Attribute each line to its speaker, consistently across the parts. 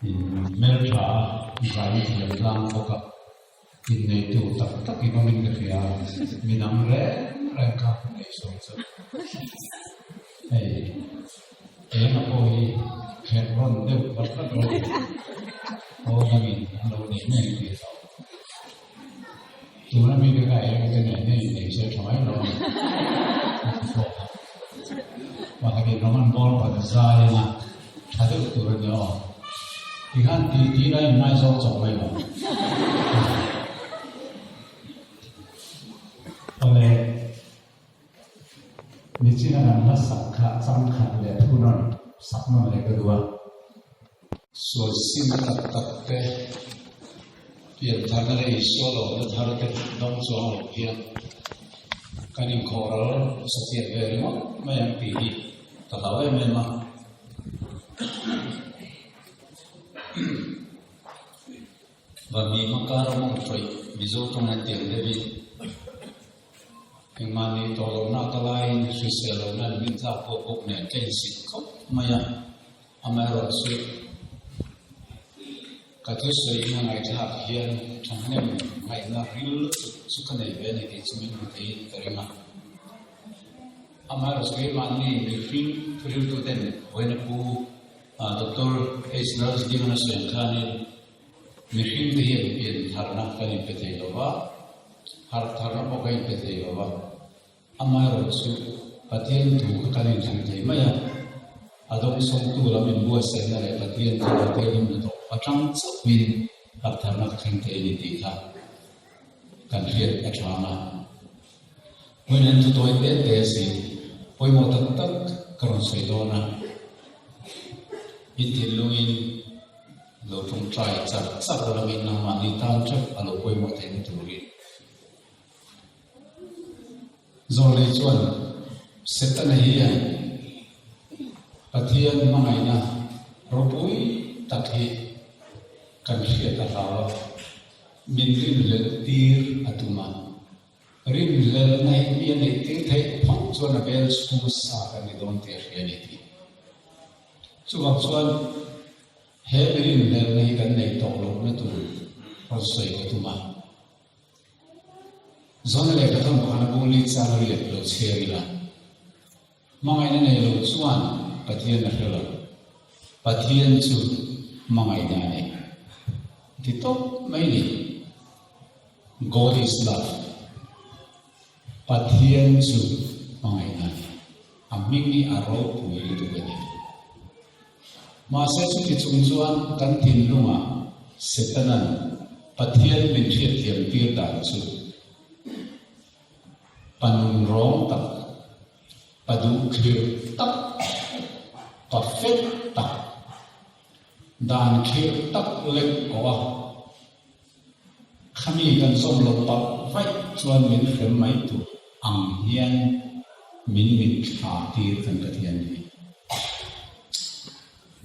Speaker 1: In hmeltha a, zai thiam tlang bawk a, inneitu tak tak in awmin ka hria a, midang reng reng kha nei sawi chu hei eng a pawh hi kherh rawn deuh vat vat rawh aw dangin an lo nei ngei tih a hlauh. Tuna mite kha eng te nen hian innei se tha mai lo a ni a ti bawk a. Pakhatin Roman ball pakhat zai anga tha deuh tur a ni aw. Tikhan ti ti la inngaizawng chawp mai lo. Awle, nichina kan hla sak kha changkhat leh thu nawn sak nawn leh ka duh a. Sual simna tak tak te, piantharna leh Isua lawmna thar te dawng chuang lo hian kan inkhawhral satliah ve ringawt mai ang tih hi ka hlau em em a. Vami hmaka ramawng tawih Mizo tawng an tiang deuhin engmahni tawh lohna ka laiin hrisel lohna an min tlak pawh bawk nen ka insik khawp mai a. Amaherawhchu, ka thusawi in a ngaihthlak hian thahnem ngaihna ril lutuk chu ka nei ve a ni tih chu min hmu theiin ka ring a. Amaherawhchu keimahni mihring thuriltuten vawiina Pu Doctor H. Lalzidingan a sawi ang khanin mihringte hian pian tharna kan inpe thei lo va, harh tharna pawh kan inpe thei lo va. Amaherawhchu, Pathian thu kha kan inhrilh thei mai a, a dawngsawngtu lam inbuatsaihna leh Pathian thil a thianghlim na tawh atang chauhin harhtharna ka thleng thei a ni tih kha kan hriat a tha ang a. Vawiin an thu tawi te te a si, pawimawh tak tak ka rawn sawi dawn a, in thinlungin lo tawngtai char char langin nangmahni tan theuh a lo pawimawh theihna turin. Zawlei chuan Setana hian Pathian hmangaihna ropui tak hi kan hriat a hlau a, min rinhlelh tir a tum a. Rinhlelhna hi mi a neih tir theih phawt chuan a bel chhung sa kan ni dawn tih a hria a ni tih. Chuvang chuan he mi rinhlelhna hi kan neih tawh lohna tur rawn sawi ka tum a. Zawn leh ka thawn pakhat a bung lit chang riat lo chhiar ila. Hmangaihna nei lo chuan Pathian a hre lo. Pathian chu hmangaihna a ni. Ti tawp mai ni. God is love. Pathian chu hmangaihna a ni. A hming hi a ropui lutuk a ni. Mahse chuti chung chuan kan thinlungah Setana'n Pathian min hriatthiam tir dan chu pa nunrawng tak, pa duhkhirh tak, pa fet tak, dan khirh tak lek kawh a, khami kan zawm lo palh vaih chuan min hrem mai tur ang hian min mitthla tir kan Pathian hi.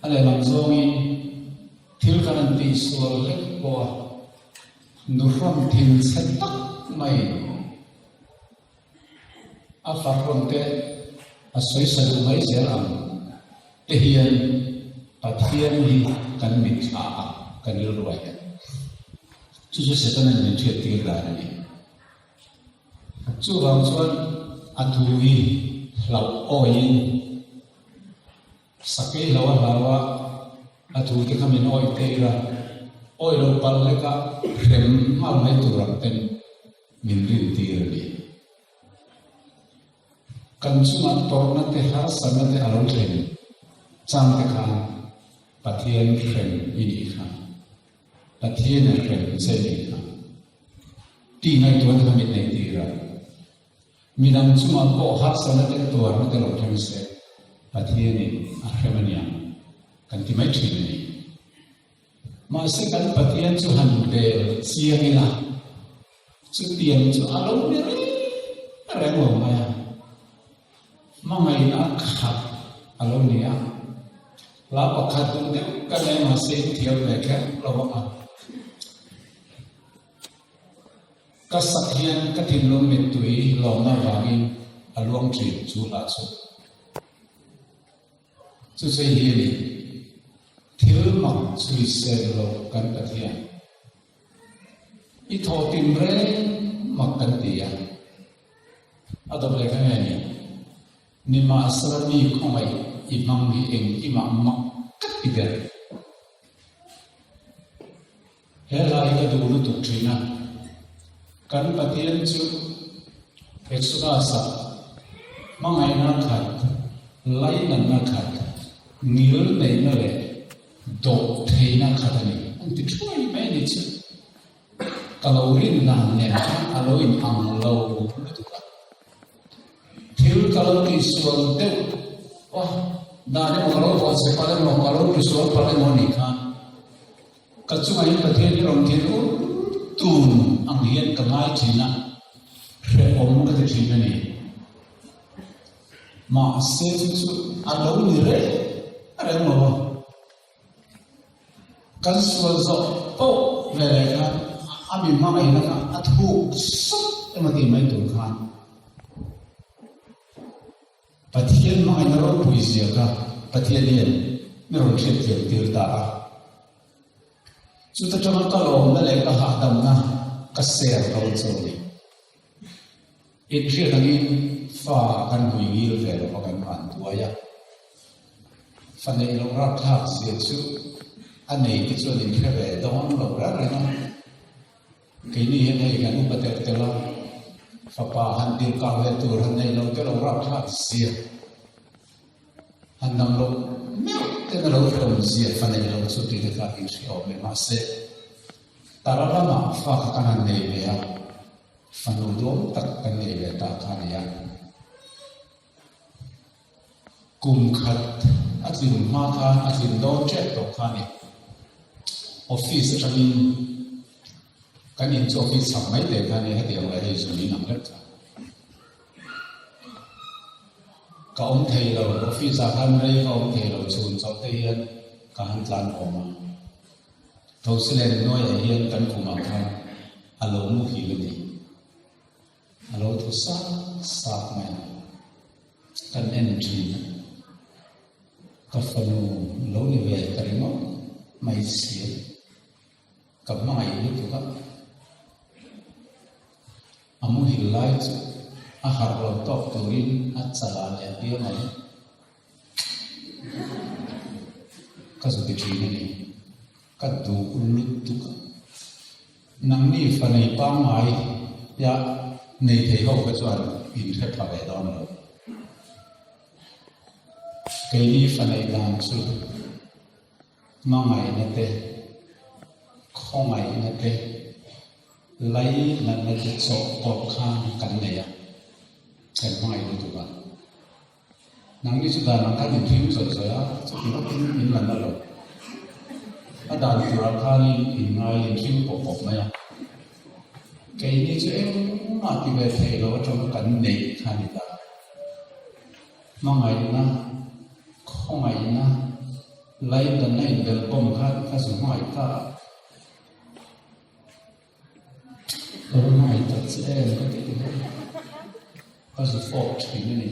Speaker 1: A lehlam zawngin thil kan han tihsual hlek pawh a, nuhrawn thinchhe tak mai a fahrawn te a sawisa duh mai zel ang te hian Pathian hi kan mitthla a, kan rilruai hian. Chu chu Setana'n min hriattir dan a ni. Chuvang chuan a thu hi hlauh awiin Sakei lo a hlau a, a thu te kha min awih theih a, awih lo palh leka hrem nghal mai tur ang ten min rin tir a ni. Kan chungah tawrhna te harsatna te a lo thlen chang te khan Pathian hrem i nih kha, Pathian a hrem che nih kha tih ngaihtuah te kha min neih tir a. Midang chungah pawh harsatna te tuarna te lo thleng se, Pathianin a hrem a niang kan ti mai thin a ni. Mahse kan Pathian chu han bel chiang ila, chutiang chu a lo ni reng reng lo mai a, hmangaihna khat a lo ni a, hla pakhat duh deuh ka nei mahse in thiam ve kher lo ang a. Ka sak hian ka thinlung mittui lawmna vangin a luang thin chu hla chu. Chu chu hei hi a ni. Thil mak chhui sel lo kan Pathian. I thaw tin reng mak kan ti a. A dawp leh kha nge ni? Nimahsela mi khawngaih i hmang hi engkimah mak ka ti ber. He hla hi ka duh lutuk thin a. Kan Pathian chu Exodus-ah hmangaihna khat, lainatna khat, ngil neihna leh dawh theihna khat a ni. An ti thuai mai a ni chu. Ka lo rin dan nen khan a lo in ang lo lutuk a. Thil ka lo tihsual deuh a, dan emaw ka lo vuah che palh emaw, ka lo tisual palh emaw a nih khan Ka chungah hian Pathian hi rawn thil ur tun ang hian ka ngai thin a, hrehawm ka ti thin a ni. Mahse chu chu a lo ni reng reng lo a. Kan sual zawh poh ve leh khan a mi hmangaihna kha a thuk sawt emaw tih mai tur khan Pathian hmangaihna ropui zia kha Pathian hian mi rawn hriatthiam tir ta a. Chuta tanga ka lawmna leh ka hahdamna ka ser dawn chu a ni. Inhriat angin fa kan hui ngil ve lo va kan van tuai a. Fa neih loh rapthlak zia chu a nei te chuan inhre ve dawn lo reng reng a. Keini hian hei kan upa telh telh a, fapa han tirkah ve tur han neih lo te lo rapthlak zia. Han dam loh meuh ten a lo hrehawm zia fa neih lo chu tih te kha in hrehawm leh mahse tara lamah fa kha kan han nei ve a, fanu duam tak kan nei ve ta kha a ni a. Kum khat a tlin hma khan a tlin dawn tep tawh kha a ni. Office atangin kan in chu office chak mai teh kha a ni hetiang leh hei zun in ang lek kha. Ka awm thei lo, office ah khan rei ka awm thei lo, chhun chawlh te hian ka han tlan awm a. Thosilen hnuaiah hian kan khumah khan a lo muhil a ni. A lo thaw sap sap mai a, kan en thin a. Ka fanu lo ni ve ta ringawt mai si a. Ka hmangaih lutuk a, a muhil lai chu a harh lo tawk turin a chalah leh a piang ang. Ka zu ti thin a ni. Ka duh lutuk a. Nangni fa nei pangngai ya nei thei ho kha chuan in hre pha ve dawn lo. Keini fa neih dan chu. Hmangaihna te, khawngaihna te, lainatna te chawhpawlh khan kan nei a, kan hmangaih lutuk a. Nangni chu dan ang khan in hlim zawih zawih a, chuti vakin in la na lo. A dan turah khanin in ngai in hlim pawp pawp mai a. Keini chu engmah ti ve thei lo atanga kan neih kha a ni ta. Hmangaihna, khawngaihna, lainatna inbelhbawm kha ka zu hmangaih ta a. Ka va hmangaih tak che em ka tih hi ka zu fawk thin a ni.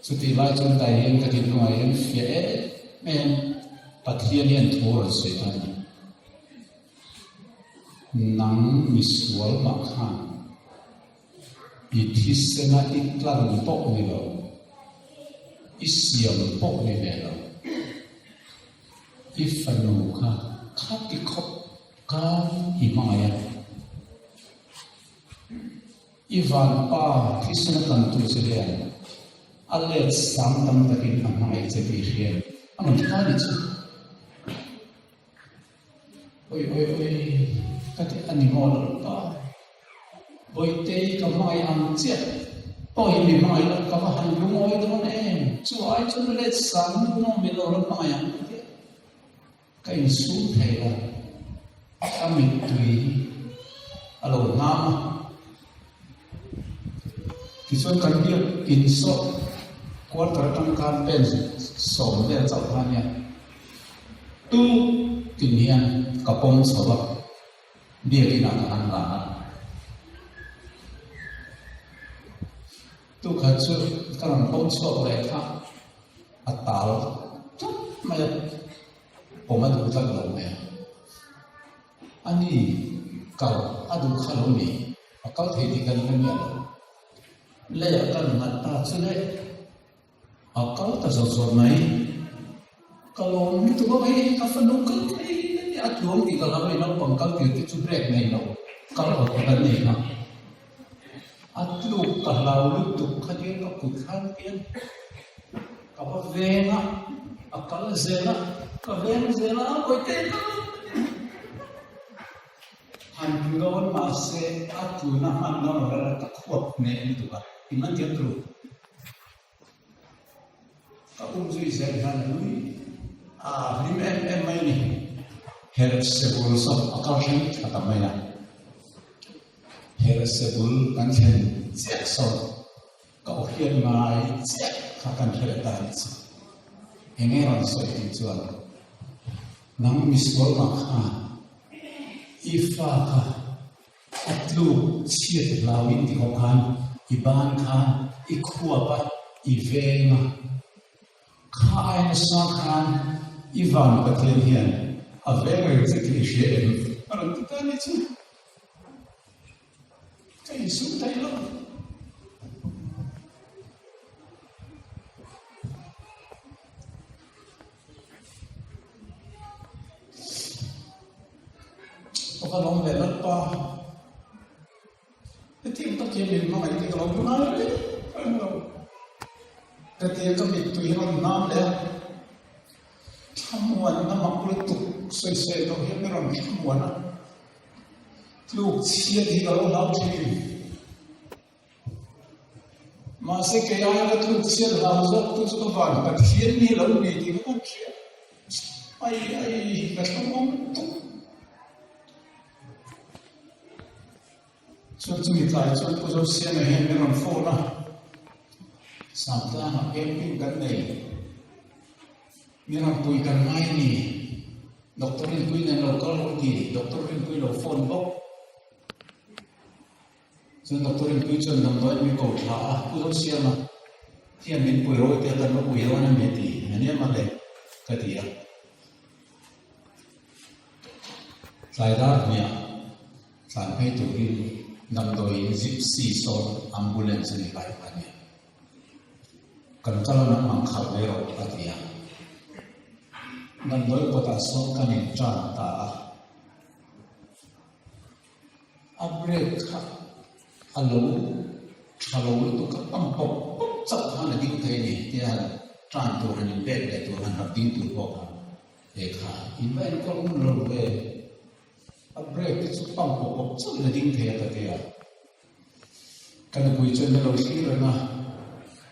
Speaker 1: Chutih lai chuan tai hian ka thinlungah hian fiah em em Pathian hian thu a rawn sawi ta a ni. Nang misual mah khan. I thisena i tlan pawh ni lo, i siam pawh ni ve lo. I fanu kha khati khawp khan i hmangaih a. I vanpa thisena tlantu che hian a let sang tam takin a hmangaih che tih hriat a rawn tha ni chu. Oi oi oi ka ti a ni maw lo pa. Bawihte ka hmangaih ang chiah pawh hi mi hmangaih loh ka va han lungawi dawn em chu ai chuan let sang nuam min lo la hmangaih ang ka ti a. Ka insum thei lo ka mittui a lo hnam a. Tichuan kan biak insawh quarter atang khan pen sawm vel chauh kha ania. Tu tin hian ka pawm chho a, biakin ah ka han la a. Tukhat chu ka rawn pawm chhuak leh kha a tal tlat mai a. Awm a duh tlat lo mai a. A ni, kal a duh kha lo ni, a kal thei tih kan hre miah lo. Leiah kan nghat ta chu le, a kal ta zawt zawt mai. Ka lawm lutuk a, hei ka fanu kal thei a nia, a tluang tih ka hlau a ni, naupang kal tir te chu break nei lo, kal awt awt an nei kha. A tluk ka hlau lutuk kha nia ka kut khan hian ka va veng a, a kal zel a, ka veng zel a, Bawihte ka lo han tlu dawn mahse a tluna hman dawn lo rara ka khuap hneh lutuk a, in man thiam turu. Ka um zui zel hian a nui a hlim em em mai a ni. Herh sebul saw a kal thleng thla ta mai a. Herh sebul kan thlen chiah saw ka aw hian ngai chiah kha kan hre ta a ni chu. Eng nge rawn sawi tih chuan nang misual mah khan i fa kha A tluk chhiat hlau in ti khawp khan i ban khan i khuap a, i veng a. Kha ai nasa khan i van Pathian hian a veng reng che tih i hria em? A rawn ti ta ni chu. Ka insum theih lo. Ka va lawm ve lalpa. Hetiang tak hian min hmangaih tih ka lo hmu ngai reng reng lo. Ka tia ka mittui hi rawn hnam leh a, thlamuanna mak lutuk sawisel loh hian min rawn thlamuan a, tluk chhiat hi ka lo hlau thin. Mahse kei aia ka tluk chhiat hlau zawk tu chu ka van Pathian ni lo ni tih ka kan hria. Ai ai ka thlangawm tuk. Chuan chumi tlai chuan Pu Zosiama hian min rawn phone a, Samtlangah camping kan nei, min rawn pui kan ngai a ni, Doctor Rinpui nen lo kal rawh ti, Doctor Rinpui lo phone bawk. Chuan Doctor Rinpui chuan damdawiin min ko thla a, Pu Zosiama hian min pui rawih te kan va pui dawn a ni a ti a nia mah le ka ti a. Tlai dar hniah tlan phei turin damdawiin Gypsy sawn ambulance a ni lai kha a nia. Kan kal a nangmah khalh ve rawh a ti a. Damdawi kawtah sawn kan intan ta a. A brake kha a lo tha lo lutuk a, pump pawp pawp chauh khan a ding thei a ni tia han tan tur han inpek leh tur han rap ding tur pawh kha he kha in va enkawl ngun lo ve. A brake te chu pump pawp pawp chauhin a ding thei a ka ti a. Ka nupui chuan ka lo thlir reng a,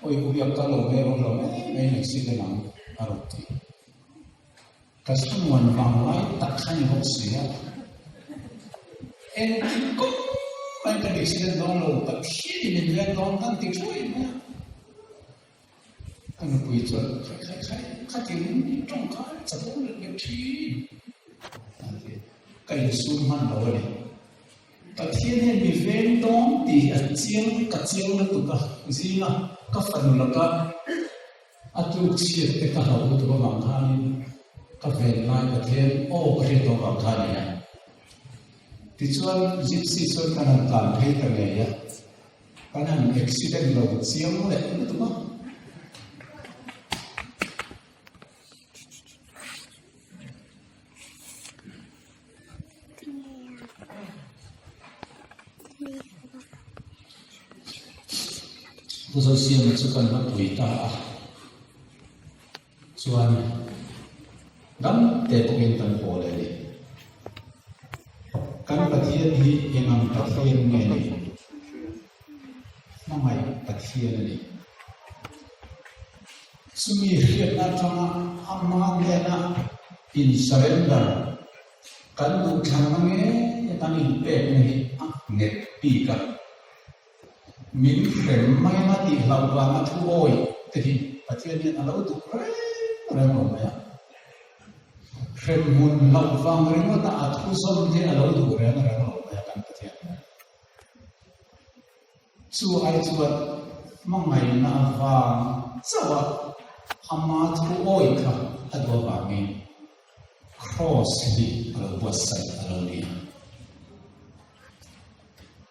Speaker 1: Awi u biak ka lo ve rawh lo mai mai in accident ang a rawn ti. Ka thlamuan vang lai tak kha ni bawk si a, engtin kawng mai kan accident dawn lo, Pathian in min veng dawn kan ti thuai mai a. Ka nupui chuan khai khai khai khatin tawng kha chapo leh leh thin a ti a, ka insum hman lo a ni. Pathian hian mi veng dawn tih hi a chiang ka chiang lutuk a, zinga ka fanu laka A tluk chhiat te ka hlauh lutuk avang khanin ka ven lai Pathian aw ka hriat tawh avang kha a ni a. Tichuan Gypsy chuan kan han tlan phei ta ngei a, kan han accident lo chiang leh lutuk a. Pu Zosiama chu kan va pui ta a, chuan dam te pawhin kan haw leh a ni. Kan Pathian hi eng ang Pathian nge ni? Hmangaih Pathian a ni. Chumi hriatna atanga ama hnena in surrender kan duhthlanna nge kan inpekna hi a nghet bik a. Min hrem mai anga tih hlauh vanga thu awih te hi Pathian hian a lo duh reng reng lo mai a. Hrem hmun hlauh vang ringawta a thu zawm hi a lo duh reng reng lo mai a kan Pathian hian. Chu ai chuan hmangaihna avang chauh a ama thu awih kha a duh avangin. Kraws hi a lo buatsaih a lo ni a.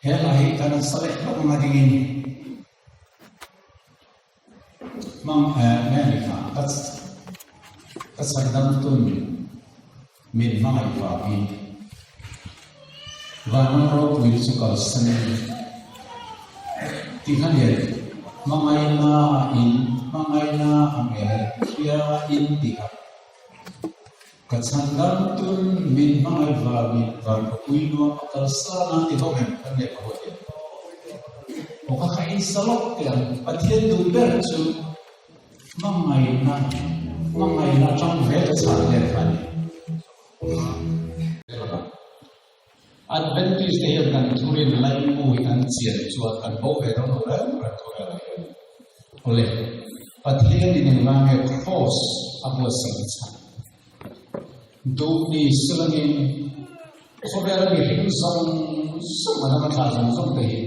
Speaker 1: He hla hi kan han sa leh hlauh anga dingin hmang nge ni kha ka ka chhandam tun min hmangaih vangin Vanram ropui chu kalsan tih kha nen hmangaihna in hmangaihna ang e hria in tih kha. Ka chhandam tun min hmangaih vangin vankhawpui nuam a kalsan a ti bawk em kan lehkha haw hian. Aw ka kha in sa lawk teh ang Pathian duh ber chu hmangaihna hmangaihna atang ve ka chhan let kha a ni. Adventist te hian kan thurin laimu hi kan chian chuan kan bo ve dawn lo reng reng khawvel ah hian. Awle, Pathian in engvang nge Kraws a buatsaih na chhan? Duh ni silangin khawvel a mihring zawng zawng a dang a thlah zawng zawng te hi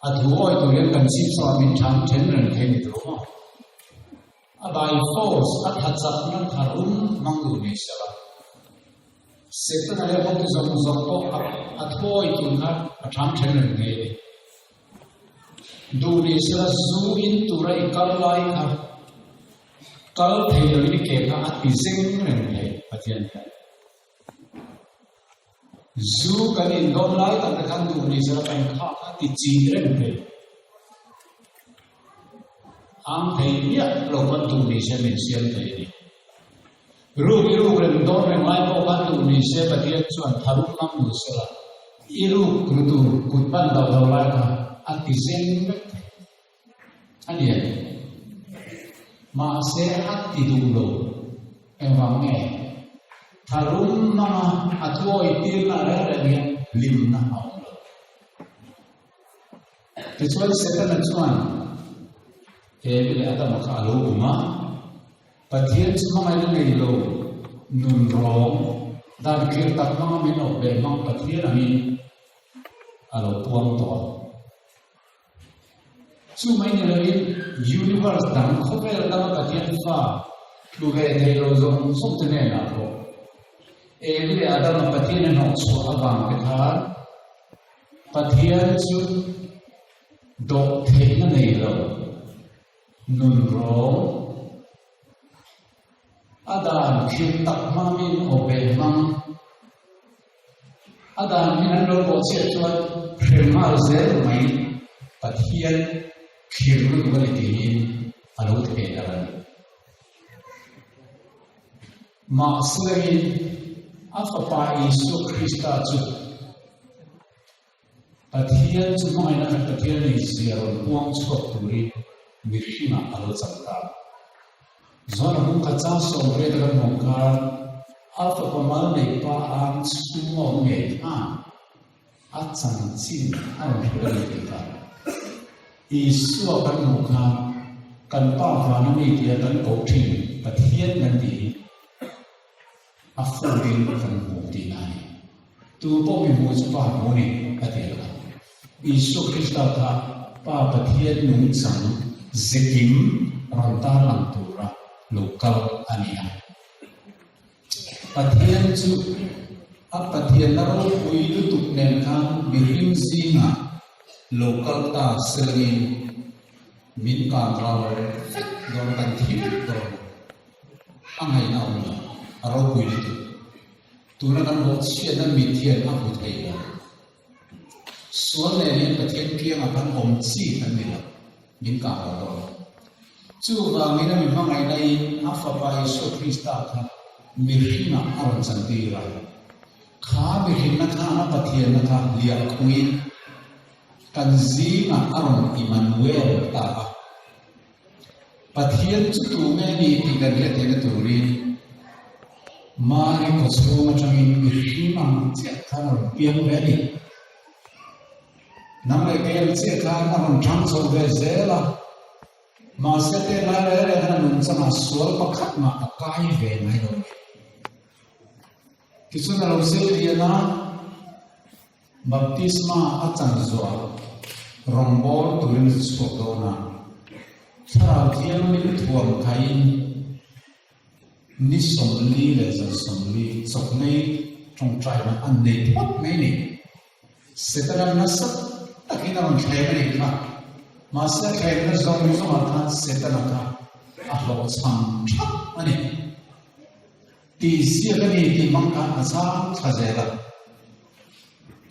Speaker 1: a thu awi tur hian kan chhip sawn min thang then reng thei ni tur maw? A by force a tha chakna tharum hmang duh ni sela. Setana leh hotu zawng zawng pawh a a thawi tur kha a thang then reng thei a ni. Duh ni sela zu in tura i kal lai kha kal thei loin i ke kha a ti zeng reng thei Pathian hian. Zu kan indawm lai tak te khan duh ni sela kan kha kha ti chi reng thei. Ang thei miah lo pawn duh ni se min siam thei a ni. Ruk i ruk reng dawn reng lai pawh khan duh ni se Pathian chuan tharum hmang nu sela i ruk ru tur kut pan do do lai kha a ti zeng vek thei a ni em? Mahse a ti duh lo. Engvang nge? Tharum hmanga a thuawi tirna reng reng hian hlimna a awm lo. Tichuan Setana chuan Evi leh Adama kha a lo bum a. Pathian chu hmangaihna nei lo nun rawng dan khirh tak hmanga min awp leh hmang Pathian angin a lo puang tawh a. Chu mai ni loin universe dang khawvel danga Pathian fa tlu ve thei lo zawng zawng te hnenah pawh Evi leh Adama Pathian a hnawhchhuah avang te khan Pathian chu dawh theihna nei lo Nun rawng a dan thil tak hmangin aw ve hmang. A dan min an lo bawh chiah chuan hrem nghal zel mai Pathian thlir lutuk a ni tiin a lo thei dar a ni. Mahse a Fapa Isua Krista chu Pathian chu hmangaihna khat Pathian nei zia rawn puang chhuak turin mihringah a lo chang ta. Zawn a hmung khat chang 80 a kan hmuh khan a fapa mal nei pa ang chhung a awm ngei khan a chanchin a rawn hrilh a ni tih kha Isua kan hmuh khan kan Pa vana mi tia kan koh thin Pathian kan tih hi A furin kan hmu tihna a ni. Tu pawh mi hmu chu Pa hmu a ni, a ti a. Isua Krista kha Pa Pathian nungchang zekim rawn tarlang tura lo kal a ni a. Pathian chu a Pathianna ropui lutuk nen khan mihring zingah lo kal ta selangin min kan ral vek dawn, kan thi vek dawn. A ngaihna awm lo, a ropui lutuk. Tuna kan bawh chhiatna mit hian a hmu thei lo. Sual nen hian Pathian kiangah kan awm chi kan ni lo, min kah lo dawn. Chuvangin a mi hmangaihna in a Fapa Isua Krista kha mihringah a rawn chantir a. Kha mihrinna khan a Pathianna kha liah khuin kan zingah a rawn Immanuel ta a. Pathian chu tu nge ni tih kan hriat theihna turin Mari khawchhung atangin mihring ang chiah khan a rawn piang ve a ni. Nang leh kei ang chiah khan a rawn thang chho ve zel a, mahse te lai reng reng khan a nungchangah sual pakhat mah a kai ve ngai lo a ni. Tichuan a lo zir lian a. Baptisma a chan zuah rawngbâwl turin a chhuak dawn a, Thlarau Thianghlim thuam khaiin Ni 40 leh zan 40 chawknei tawngtaina an nei phawt mai ni. Setana nasa takin a rawn thlem a nih kha. Mahse a thlemna zawng zawngah khan Setana kha a hlawhchham thap a ni. Tih ziak a ni tih hmang khan a chang thla zel a.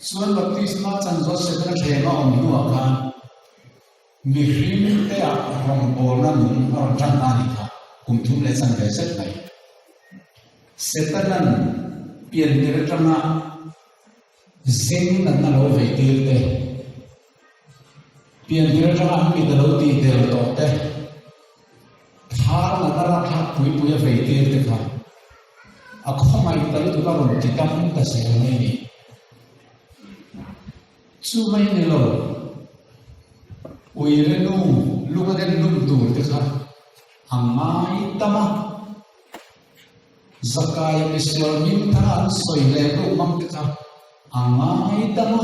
Speaker 1: Chuan baptisma chanzawt Setana thlem a awm hnuah khan Mihring te ah rawngbawlna nung a rawn tan ta a nih kha, kum thum leh chanve zet mai. Setanan piantir atanga zeng natna lo vei tir te, piantir atanga an mit a lo tih del tawh te, thar natna rapthlak pui pui a vei tir te kha a khawngaih ta lutuk a rawn ti dam ta zel mai a ni. Chu mai ni lo, uire nu lung a den lum tur te kha a ngai tam a, Zakaia misual hming thanga an sawi leh ruk mang te kha a ngai tam a,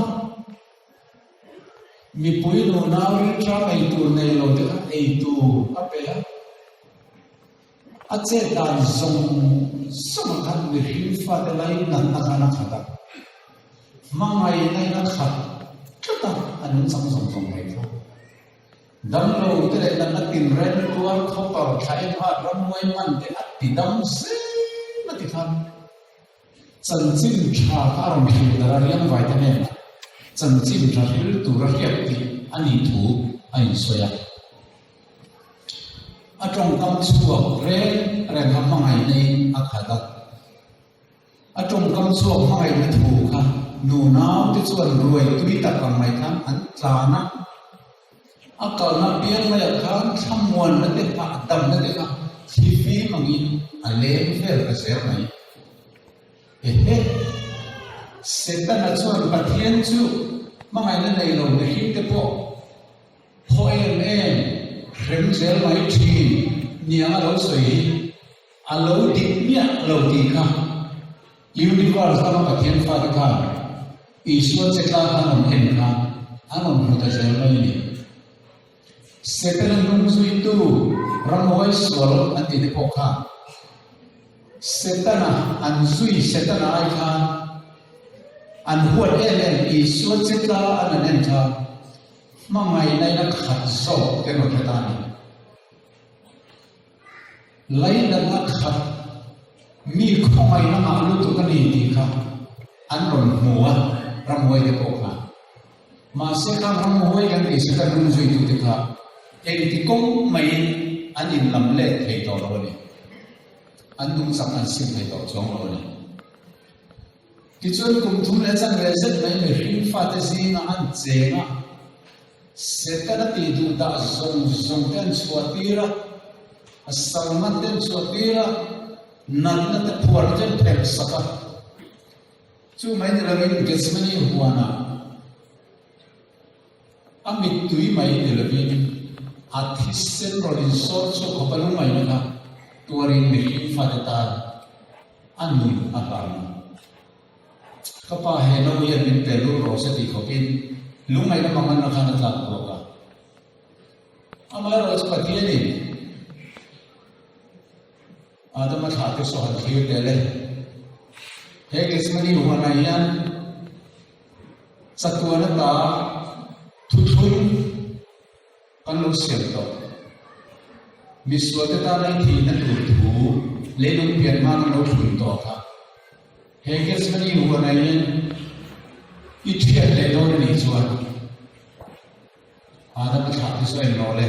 Speaker 1: mipui nunau rilṭam ei tur nei lo te kha ei tur a pe a. A chet dan zawng zawng ah khan mihring fate lainatna khan a khat a, hmangaihna in a khat tlat a, a nungchang zawng zawng mai kha. Damlo te leh natna tinreng tuar khawpar thla em hat rammuai man te a ti dam zem a ti khan chanchin tha kha a rawn hrilh darh a riangvai te hnenah chanchin tha hril tur a hriat tih a nih thu a insawi a. A tawngkam chhuak reng reng kha hmangaihna in a khat a, a tawngkam chhuak hmangaihna thu kha nunau te chuan ruai tui tak ang mai khan an tlan a, a kalna piang maiah khan thlamuanna te hahdamna te kha thli fim angin a leng vel ta zel mai. Ehe! Setana chuan Pathian chu hmangaihna nei lo mihring te pawh Khaw em em hrem zel mai thin niang a lo sawi hi a lo dik miah lo tih kha Universe lama Pathian fate khan Isua che tla khan rawn en kha an rawn hmu ta zel mai a ni. Setana hnung zuitu ramhuai sual an tih te pawh khan Setana an zui Setana ai khan an huat em em Isua che tla an an en kha Hmangaihna in a khat zawk te rawn hre ta a ni. Lainatna khat mi khawngaihna ngah lutuk a ni tih kha an rawn hmu a, ramhuai te pawh kha. Mahse khang ramhuai kan tih se kan hnung zuitute kha engti kawng maiin an inlam let thei tawh lo a ni. An nungchang an sim thei tawh chuang lo a ni. Tichuan kum thum leh chanve zet mai mihring fate zinga an cheng a, Setana tih duh dah zawng zawng te an chhuah tir a, a salman te an chhuah tir a, natna te phuarna te an phelh sak a. Chu mai ni lovin Gethsemane huanah a mittui mai ni lovin a thisen rawn insawr chhuak khawp a lungngaihna kha tuarin mihring fate tan A nun a hlan a. Ka pa he no hian min pe lul rawh se tih khawpin lungngaihna manganna khan a tlak buak a. Amaherawhchu Pathianin Adama thlahte saw han thlir tel e. He Gethsemane huanah hian chatuan ata thuthlung Kan lo siam tawh. Misualte tana i thihna tur thu leilung pian hma kan lo thlun tawh kha. He Gethsemane huanah hian i thiat leh dawn a nih chuan Adama thlah te saw englo le,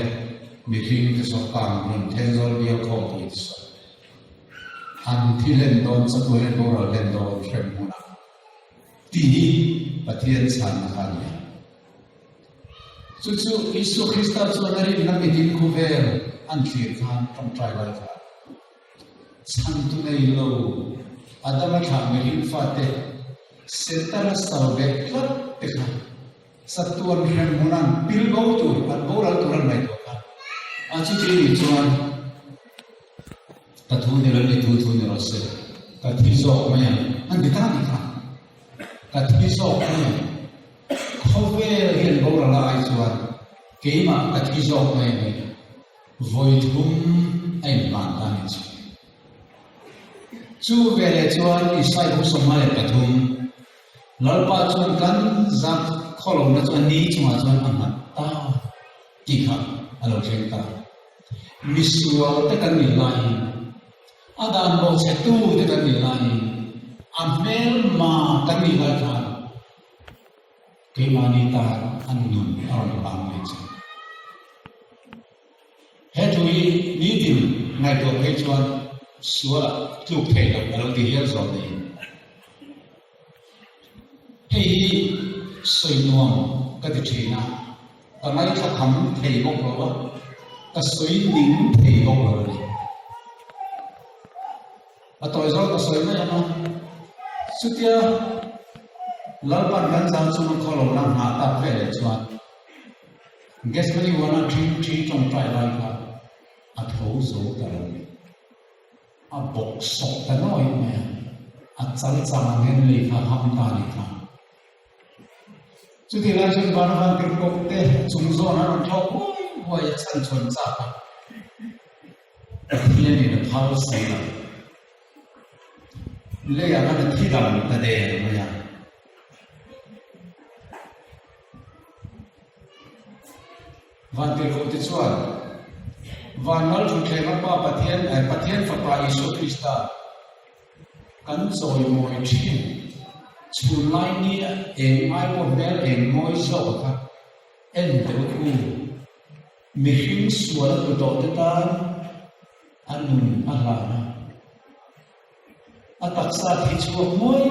Speaker 1: mihring te saw kang hmun Thenzawl bial khawmpui te saw an thi hlen dawn chatuan in boral hlen dawn hrem hmunah tih hi Pathian chhanna kha a ni a. Chu chu Isua Krista chuan a rinna mitin khawvel an thlir khan tawngtai lai khan chhantu nei lo Adama thlah mihring fate Setana sal bek tlat te kha chatuan hrem hmun an pil bo tur an boral tur an ngaihtuah khan a chuti nih chuan ka thu ni lo ni thu thu ni rawh se ka thi zawk mai ang an ti ta nih kha ka thi zawk mai ang. Khawvel hian boral a ai chuan keimah ka thi zawk mai a ni. Vawi thum a inhlan ta a ni chu. Chu veleh chuan Isai bu 53, Lalpa chuan kan zak khawlohna chu a ni chungah chuan a nghat ta tih kha a lo thleng ta. Misual te kan nih laiin, a dan bawhchhetu te kan nih laiin, a hmelma kan nih lai khan keimahni tan a nun a rawn hlang mai che. He thu hi nitin ngaihtuah phei chuan sualah tluk thei loh a lo ti hial zawk niin. Hei hi sawi nuam ka ti thin a, ka ngaithla kham thei bawk lo a, ka sawi ning thei bawk lo a ni. A tawi zawk ka sawi mai ang a, chutia Lalpan kan zang chunga khawlohna nghah tak veleh chuan Gethsemane huana ṭhingṭhi ṭawngṭai lai kha a tho zo ta lo ni. A bawk sawk ta nawi mai a, a chal chang ang hian lei kha a ham ta a nih kha. Chutih lai chuan Barnabas tirhkoh te chung zawn a rawn thlawk huai huai a chhan chhawn chak a, Pathianin a phal si lo. Leiah khan a thi dam ta der mai a. Vantirhkohte chuan Van Lal Thutthleng a Pa Pathian eh Pathian Fapa Isua Krista kan chawimawi thin. Chhun lai ni a eng ai pawh hmel eng mawi zawk a kha en teh u thu. Mihring sual a tlu tawh te tan a nun a hlan a. A taksa thi chhuak muai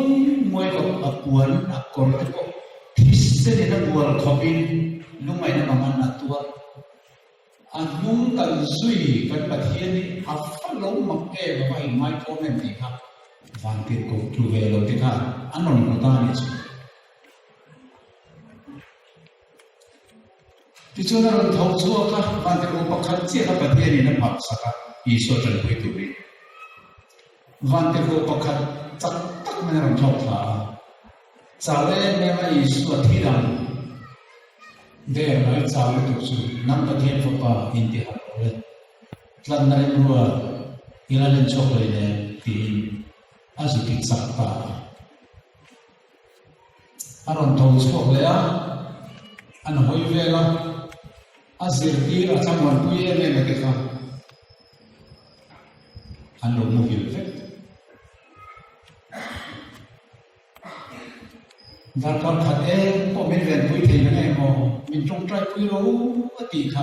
Speaker 1: muai khawp a puan a kawr te pawh thisenin a bual khawpin lungngaihna mangan a tuar. A hnung kan zui kan Pathian hi a fa lo mak em a va inngaithawm em tih kha vantirhkoh tlu ve lo te khan an rawn hmu ta a nih chu. Tichuan a rawn tho chhuak a, vantirhkoh pakhat chiah kha Pathianin a phaksak a, Isua tanpui turin. Vantirhkoh pakhat chak tak mai a rawn thlawk thla a, chau em em a Isua thi dang der mai chau lutuk chu nang Pathian Fapa inti harh lo le, tlanna remrua i la len chhuak lo inem tiin a zuti chak ta a. A rawn tho chhuak leh a, an hawi vel a, a zirtir a thlamuanpui em em a te kha an lo muhil vek. Darkar khat em pawh min venpui thei na nge maw, min tawngtaipui ro a tih kha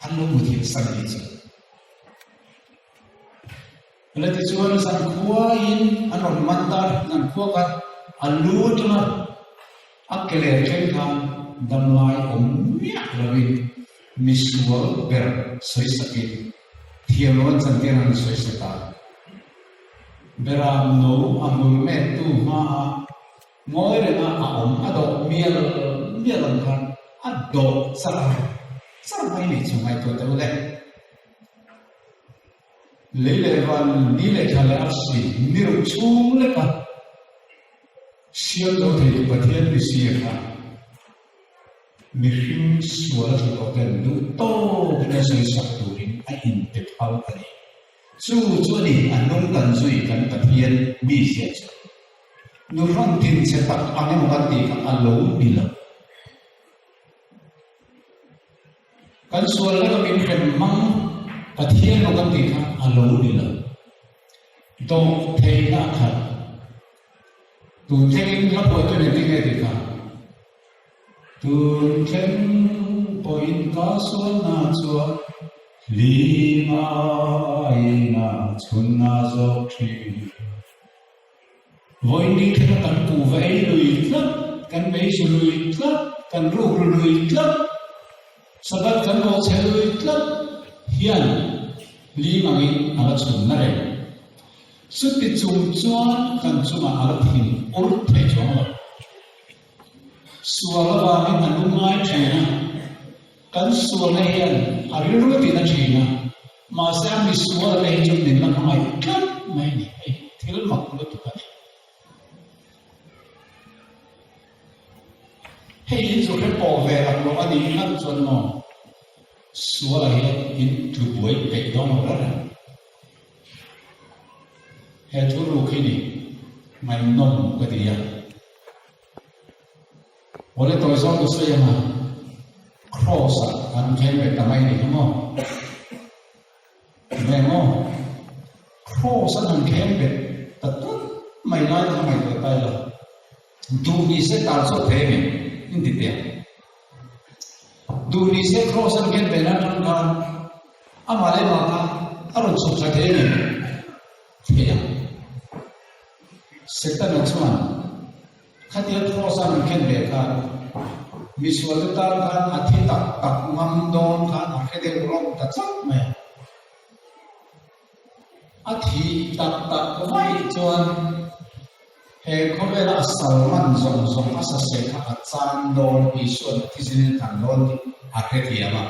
Speaker 1: an lo muthilh san nih chu. Hela tichuan zankhuain an rawn man ta zankhua kha a lu atanga a ke ler thleng khan damlai awm miah lovin misual ber sawisakin thiamlo an chantir an sawisa ta. Beram no a hmul mettu hmaah ngawi renga a awm a dawh mial mial ang khan a dawh char char mai nih chu ngaihtuah teh u le. Lei leh van ni leh thla leh arsi ni ruk chhung leka siam zo theitu Pathian ni si a kha mihring sual a tlu tawh ten duh tawkin a sawisak turin a inpe phal a ni. Chu chu a ni a hnung kan zui kan Pathian mi ziah chu. Nuhrawn thinchhe tak ang emaw kan tih kha a lo ni lo. Kan sual laka min hrem hmang Pathian lo kan tih kha a lo ni lo. Dawh theihna a khat. Tun thlengin hla phuahtu nen tinge tih kha? Tun thleng pawhin ka sualna chuan hlim aina chhunna zawk thin. Vawiin ni thlenga kan kuhva ei lui tlat, kan meizu lui tlat, kan rukru lui tlat, Sabbath kan bawhchhe lui tlat hian lim angin a la chhun na reng. Chuti chung chuan kan chungah a la thin ur thei chuang lo. Sual avangin a lungngai thin a, kan sualna hian a rilru tina thin a, Mahse a misual te hi chu min la hmangaih tlat mai a ni. Hei thil mak lutuk a ni. Hei hi chu hre pawh ve rak loh a nih ngat chuan maw sualah hian in tlu buai peih dawn lo reng reng. He thuruk hi ni ngaihnawm ka ti a. Awle tawi zawng ka sawi ang a, Kraws ah an kheng ve ta mai ni kha maw? Enge maw? Kraws an han kheng bet ta tlat mai lai kha ngaihtuah ta ila, duh ni se tar chhuak thei em in ti teh ang. Duh ni se Kraws an khen ve na atang khan amah leh mah kha a rawn chhuk thla thei em? Thei ang. Setana chuan Khatia Kraws-a rawn khen ve khan misualte tan khan a thi tak tak ngam dawn khan a hre deuh rawng ta tlat mai a. A thi tak tak vaih chuan he khawvela a sal man zawng zawng a saseh kha a chan dawn, Isua'n a thisen in a tlan dawn tih a hrethiam a.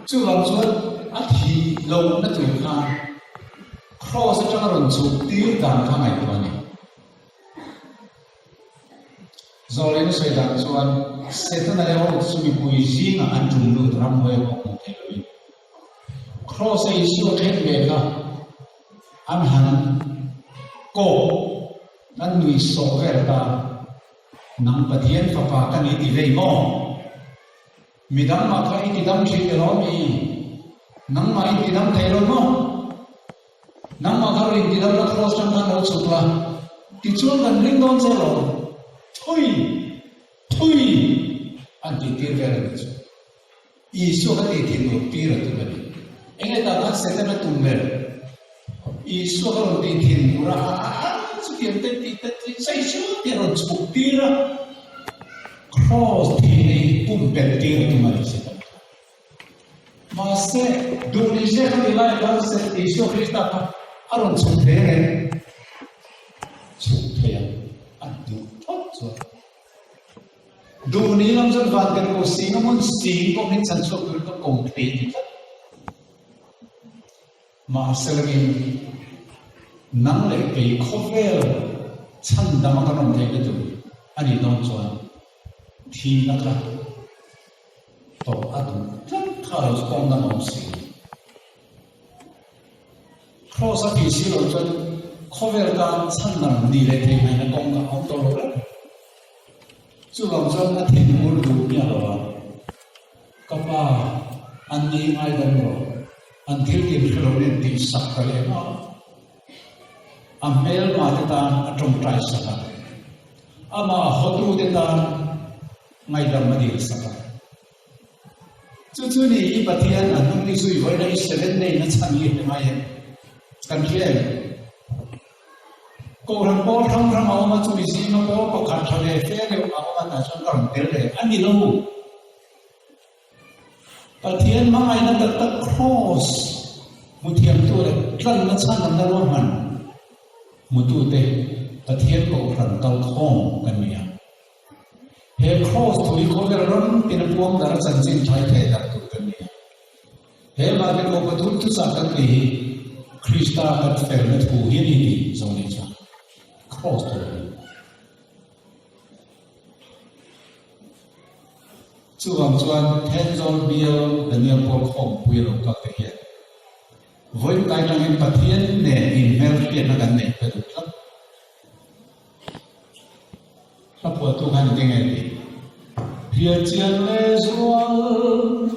Speaker 1: Chuvang chuan a thih lohna tur khan Kraws atanga rawn chhuk tir dan kha ngaihtuah a ni. Zawlin sawi dan chuan Setana leh ho chu mipui zingah an tum lut ramhuai pawh hmuh theih loin Kraws a Isua khen ve kha an han kawk an nuih sawh vel ta. Nang Pathian fapa ka ni ti vei maw? Midang mah kha i ti dam thin elo mi? Nangmah i ti dam thei lo maw? Nangmah kha rawn inti dam la Kraws tang khan lo chhuk la, tichuan kan ring dawn che lo. Thui! Thui! An tih tir vel a nih chu. Isua kha tih thin ur tir a tum a ni. Enge tah khan Setana tum ber? Isua kha rawn tih thin ur a, a a a chutiang te tih te tih chai hriau te a rawn chhuk tir a, Kraws thihna hi pumpelh tir a tum a ni Setana kha. Mahse, duh ni se kha ti lai khan Isua Krista kha a rawn chhuk thei ang em? Chhuk thei ang, a duh phawt chuan. Duhni lam chuan van tel ko sing a hmun sing pawh min chan chhuak turin ka ko thei ti tlat. Mahse langin nang leh kei khawvel chhan dam a kan awm theih na tur a nih dawn chuan thihna kha tawrh a duh tlat kha lo chu kawng dang a awm si lo. Kraws a tih si lo chuan khawvel tan chhan dam ni leh theih ngaihna kawng kha a awm tawh lo reng. Chuvang chuan a thinur duh miah lo a, Ka pa, an ni ngaidam rawh, an thil tin hre lo nen tih sak ka leh ngawt. A hmelma te tan a tawngtai sak a, amah hawtute tan ngaidam a dil sak a. Chu chu ni i Pathian a hnung i zui vawiin a i seven day na chhan hi hre ngai em? Kan hria em? Kohhran pawl hrang hrang a awm a, chumi zinga pawl pakhat tha ve fe deuh a awm a tah chuan ka rawn tel ve a ni lo. Pathian hmangaihna tak tak Kraws hmuthiamtu leh tlanna chhanna ruahman hmutute Pathian kohhran kalkhawm kan ni a. He Kraws thu hi khawvel ram tina puang dar a chanchin thai thei dar tur kan ni a. He Vantirhkoh pathum thuchah kan tih hi Krista kan felna thu hi a ni tih Zawlnei chuan Kraws thu a ni. Chuvang chuan Thenzawl bial Daniel Paul khawmpui a lo kal te hian vawiin tlai tangin Pathian nen inhmelhriatna kan neih pe duh tlat. Hla phuahtu khan eng nge tih? Hriat chian leh zual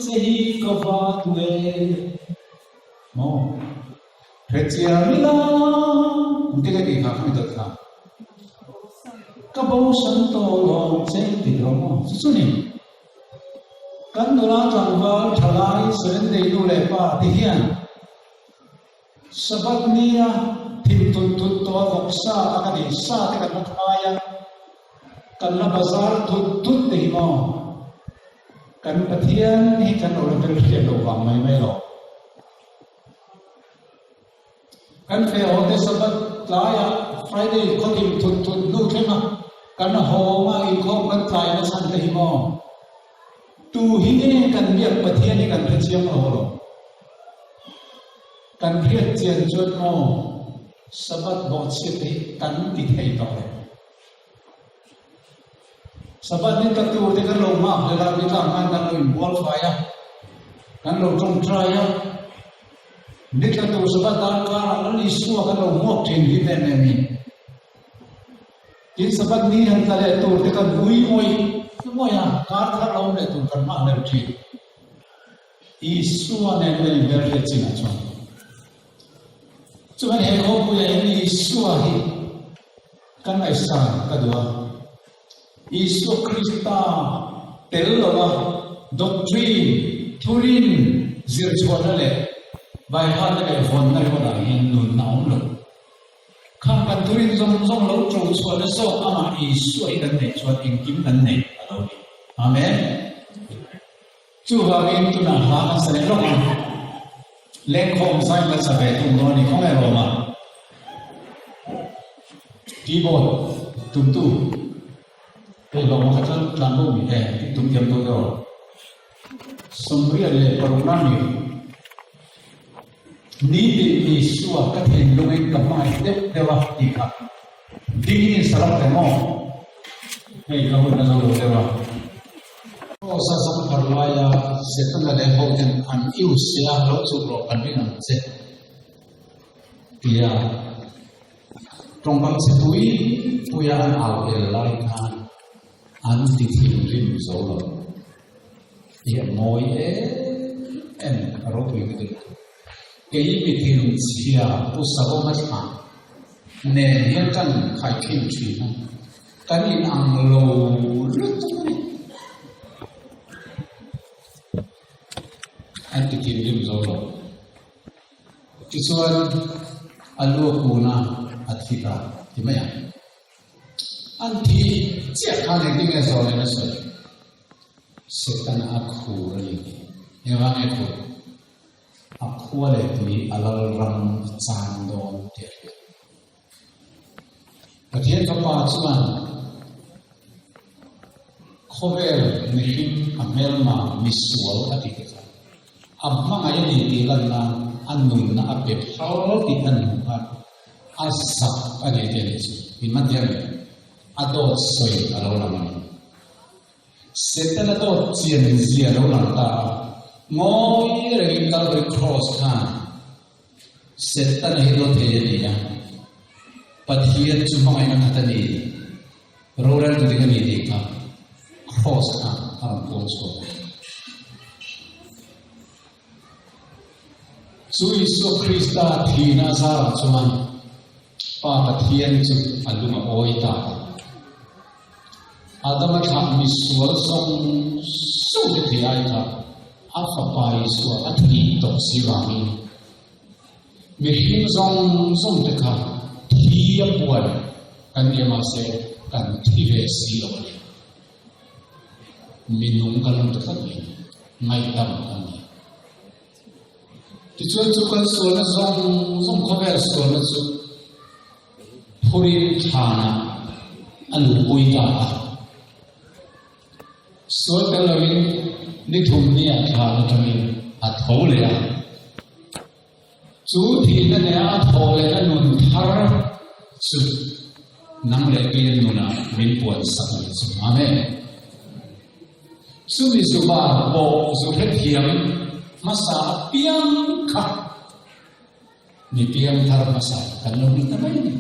Speaker 1: che hi ka va duh e. Maw? Hre chian ila engtin nge tih kha khami dawt kha? Ka bosan tawh lawm che ti rawh maw? Chu chu ni. Kan nula tlangval thalai Seven-day nu leh pa ti hian Sabbath nia thim tut tut tawh a vawk sa a ka nei sa te kan la khai a, kan la bazar tut tut te hi maw? Kan Pathian hi kan lo la hmel hriat loh vang mai mai lo. Kan fe haw te Sabbath tlaiah Friday khaw thim tut tut hnu thleng a kan haw a inkhawm kan tlai na chhan te hi maw? Tu hi nge kan biak Pathian hi kan hrechiang lo lo? Kan hriat chian chuan maw Sabbath bawhchhiat hi kan ti thei tawh lo. Sabbath ni tla tur te kan lo nghak hlel a, ni tlak khan kan lo inbual fai a, kan lo tawngtai a. Ni tla tur Sabbath darkarah Lal Isua kan lo hmuak thin hi em em in. Tin Sabbath ni han tla leh tur te kan ui ngawih ngawih a, kar thar lo awm leh tur kan nghah hlel thin. Isua nen kan inhmelhriat chinah chuan. Chuan he khawpuiah hian Isua hi kan ngaihsan ka duh a. Isua Krista tel lova doctrine, thurin, zirchhuahna leh vaihate leh vawnna ringawtah hian nunna a awm lo. Khang kan thurin zawng zawng lo ṭo chhuahna zawk amah Isua hi kan neih chuan engkim kan nei a lo ni. Amen. Chuvangin tunah hla kan sa leh lawk ang. Lengkhawm zain kan sa ve thung dawn a ni khawnge Roma? Keyboard tumtu hei hlawm kha chuan tlan bo mi e tum thiam tawh erawh 86 na mi nitin Isua ka thinlungin ka hmangaih deuh deuh a tih kha dingin sa lawk teh maw hei ka hun a zo lo deuh a. Cross a zam phar laia Setana leh hoten an iu sia lo chuk rawh kan ring ang che tia tawngkam chhe pui puia an au el lai khan an ti thinrim zo lo tih a mawi em em a ropui ka ti lutuk. Kei mi thinchhia Pu Savawma thla nen hian kan khaikhin thin a. Kan in ang lo lutuk a ni. An ti thinrim zo lo. Tichuan a lu a kun a, a thi ta ti mai ang. An thi chiah khan engtin nge zawh leh na sawi? Setana a khur a ni tih. Engvang nge khur? A khua leh tui a lal ram a chan dawn tih a hriat. Pathian Fapa chuan khawvel mihring a hmelma misual a tih te kha a hmangaih a ni tih lan nan a nunna a pe phal tih an hmuh khan a zak a ni tih a nih chu. In man thiam em? A dawt sawi a lo lang a ni. Setana dawt chian zia a lo lang ta a, ngawi rengin Calvary Cross khan Setana hi dawt thei a ni a, Pathian chu hmangaihna khat a ni, roreltu ding a ni tih kha Kraws kha a rawn puang chhuak a. Chu Isua Krista thihna a zarah chuan Pa Pathian chu a lung a awi ta a. Adama thlah misual zawng zawng te thei ai kha a Fapa Isua a thih tawh si vangin mihring zawng zawng te kha thi a puan kan nia mahse kan thi ve si lo a ni. Mi nung kan awm ta tlat mai a ni. Ngaihdam kan ni. Tichuan chu kan sualna zawng zawng khawvel sualna chu phurin thlanah a luhpui ta a. Sual tel loin ni thum nia thlan atangin a tho leh a. Chu thihna nea a thawh lehna nun thar chu nang leh kei nunah min puan sak a nih chu. Amen. Chumi zubar pawh zu hrethiam hmasa apiang kha mi piangthar hmasa kan lo ni ta mai a ni.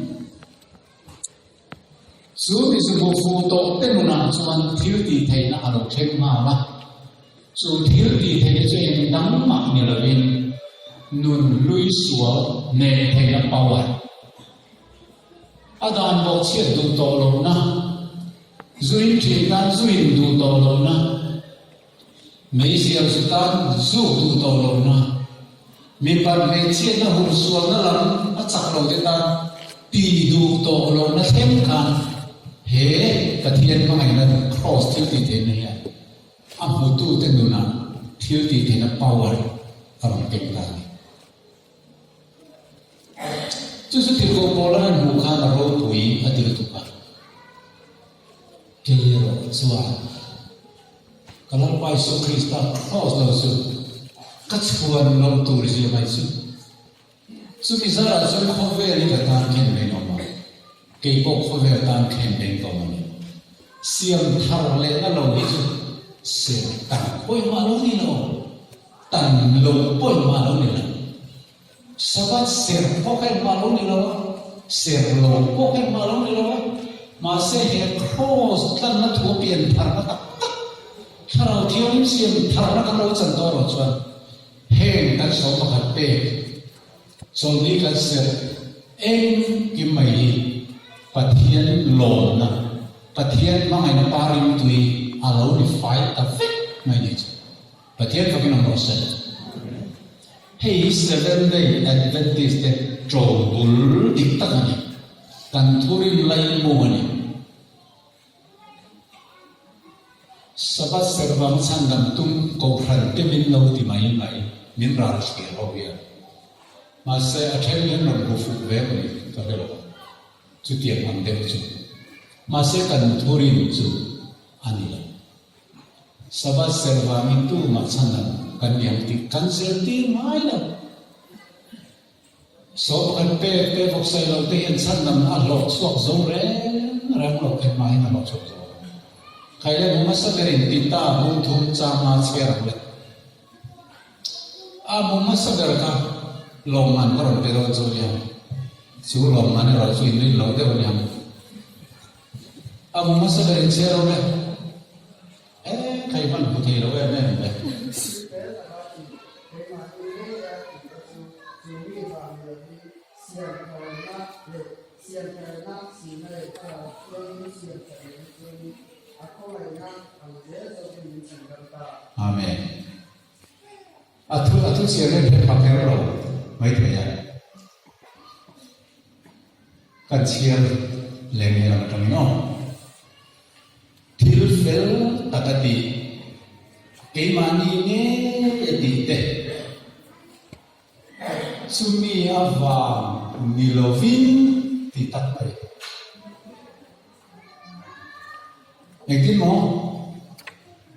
Speaker 1: Chu mi zu bu fu tawh te nunah chuan thil tih theihna a lo thleng nghal a. Chu thil tih theihna chu eng dang mah ni lovin nun hlui sual nen theihna power a dan bawhchhiat duh tawh lohna, zuin thin tan zuin duh tawh lohna, meizial zu tan zuk duh tawh lohna, mipat hmeichhiatna hursualna lam a chak lo te tan ti duh tawh lohna thleng khan he Pathian hmangaihna Kraws thil tih theihna hian a hmutute nunah thil tih theihna power a rawn pek ta a ni. Chu chu tirhkoh Paula han hmuh khan a ropui a ti lutuk a. Kei erawh chuan ka Lalpa Isua Krista kraws lo chu ka chhuan lo tur zia mai chu. Chumi zarah chuan khawvel hi ka tan khen reng awm a, kei pawh khawvel tan khen reng ka awm a ni. Siam thar lehna lo hi chu ser tan pawimah lo ni lo. Tan lo pawimah lo ni lo. Sabbath serh pawh kha engmah lo ni lo a, serh lo pawh kha engmah lo ni lo a, mahse he Kraws tlanna thu a pian tharna tak tak, Thlarau Thianghlim siam tharna kan lo chan tawh erawh chuan heng kan saw pakhat pek chawlhni kan serh engkim mai hi Pathian lawmna, Pathian hmangaihna pa ringtui a lo ni fai ta vek mai ni chu. Pathian fakin awm rawh se. Hei hi Seventh Day Adventist te ṭo bul dik tak a ni. Kan thurin laimu a ni. Sabbath servang chhandam tum kohhran te min lo ti mai mai, min ral thlir ho hian. Mahse a then hian rawn hmu fuh ve maw ni ka hre lo. Chutiang ang deuh chu. Mahse kan thurin chu a ni lo. Sabbath ser vangin tumah chhan ang kan ni ang tih kan zirtir ngai lo. Saw pakhat pek te vawksaih lo te hian chhan dam a hlawh chhuak zo reng reng lo, engmahin a hlawh chhuak zo lo. Khaile hmasa berin Tita bung thum changa chhiar ang le. A bu hmasa ber kha lawmman ka rawn pe dawn chu nia, chu lawmman erawh chu in rin loh deuh aniang. A bu hmasa ber in chhiar awm e. E khai hman hmu thei lo em em le. Amen. A thu a thu chhiar hian hre pha kher lo mai thei a. Kan chhiar leh ngei lam atangin aw. Thil fel tak a tih, keimahni ngei a tih te, chumi avang ni lovin ti tak mai. Engtin maw?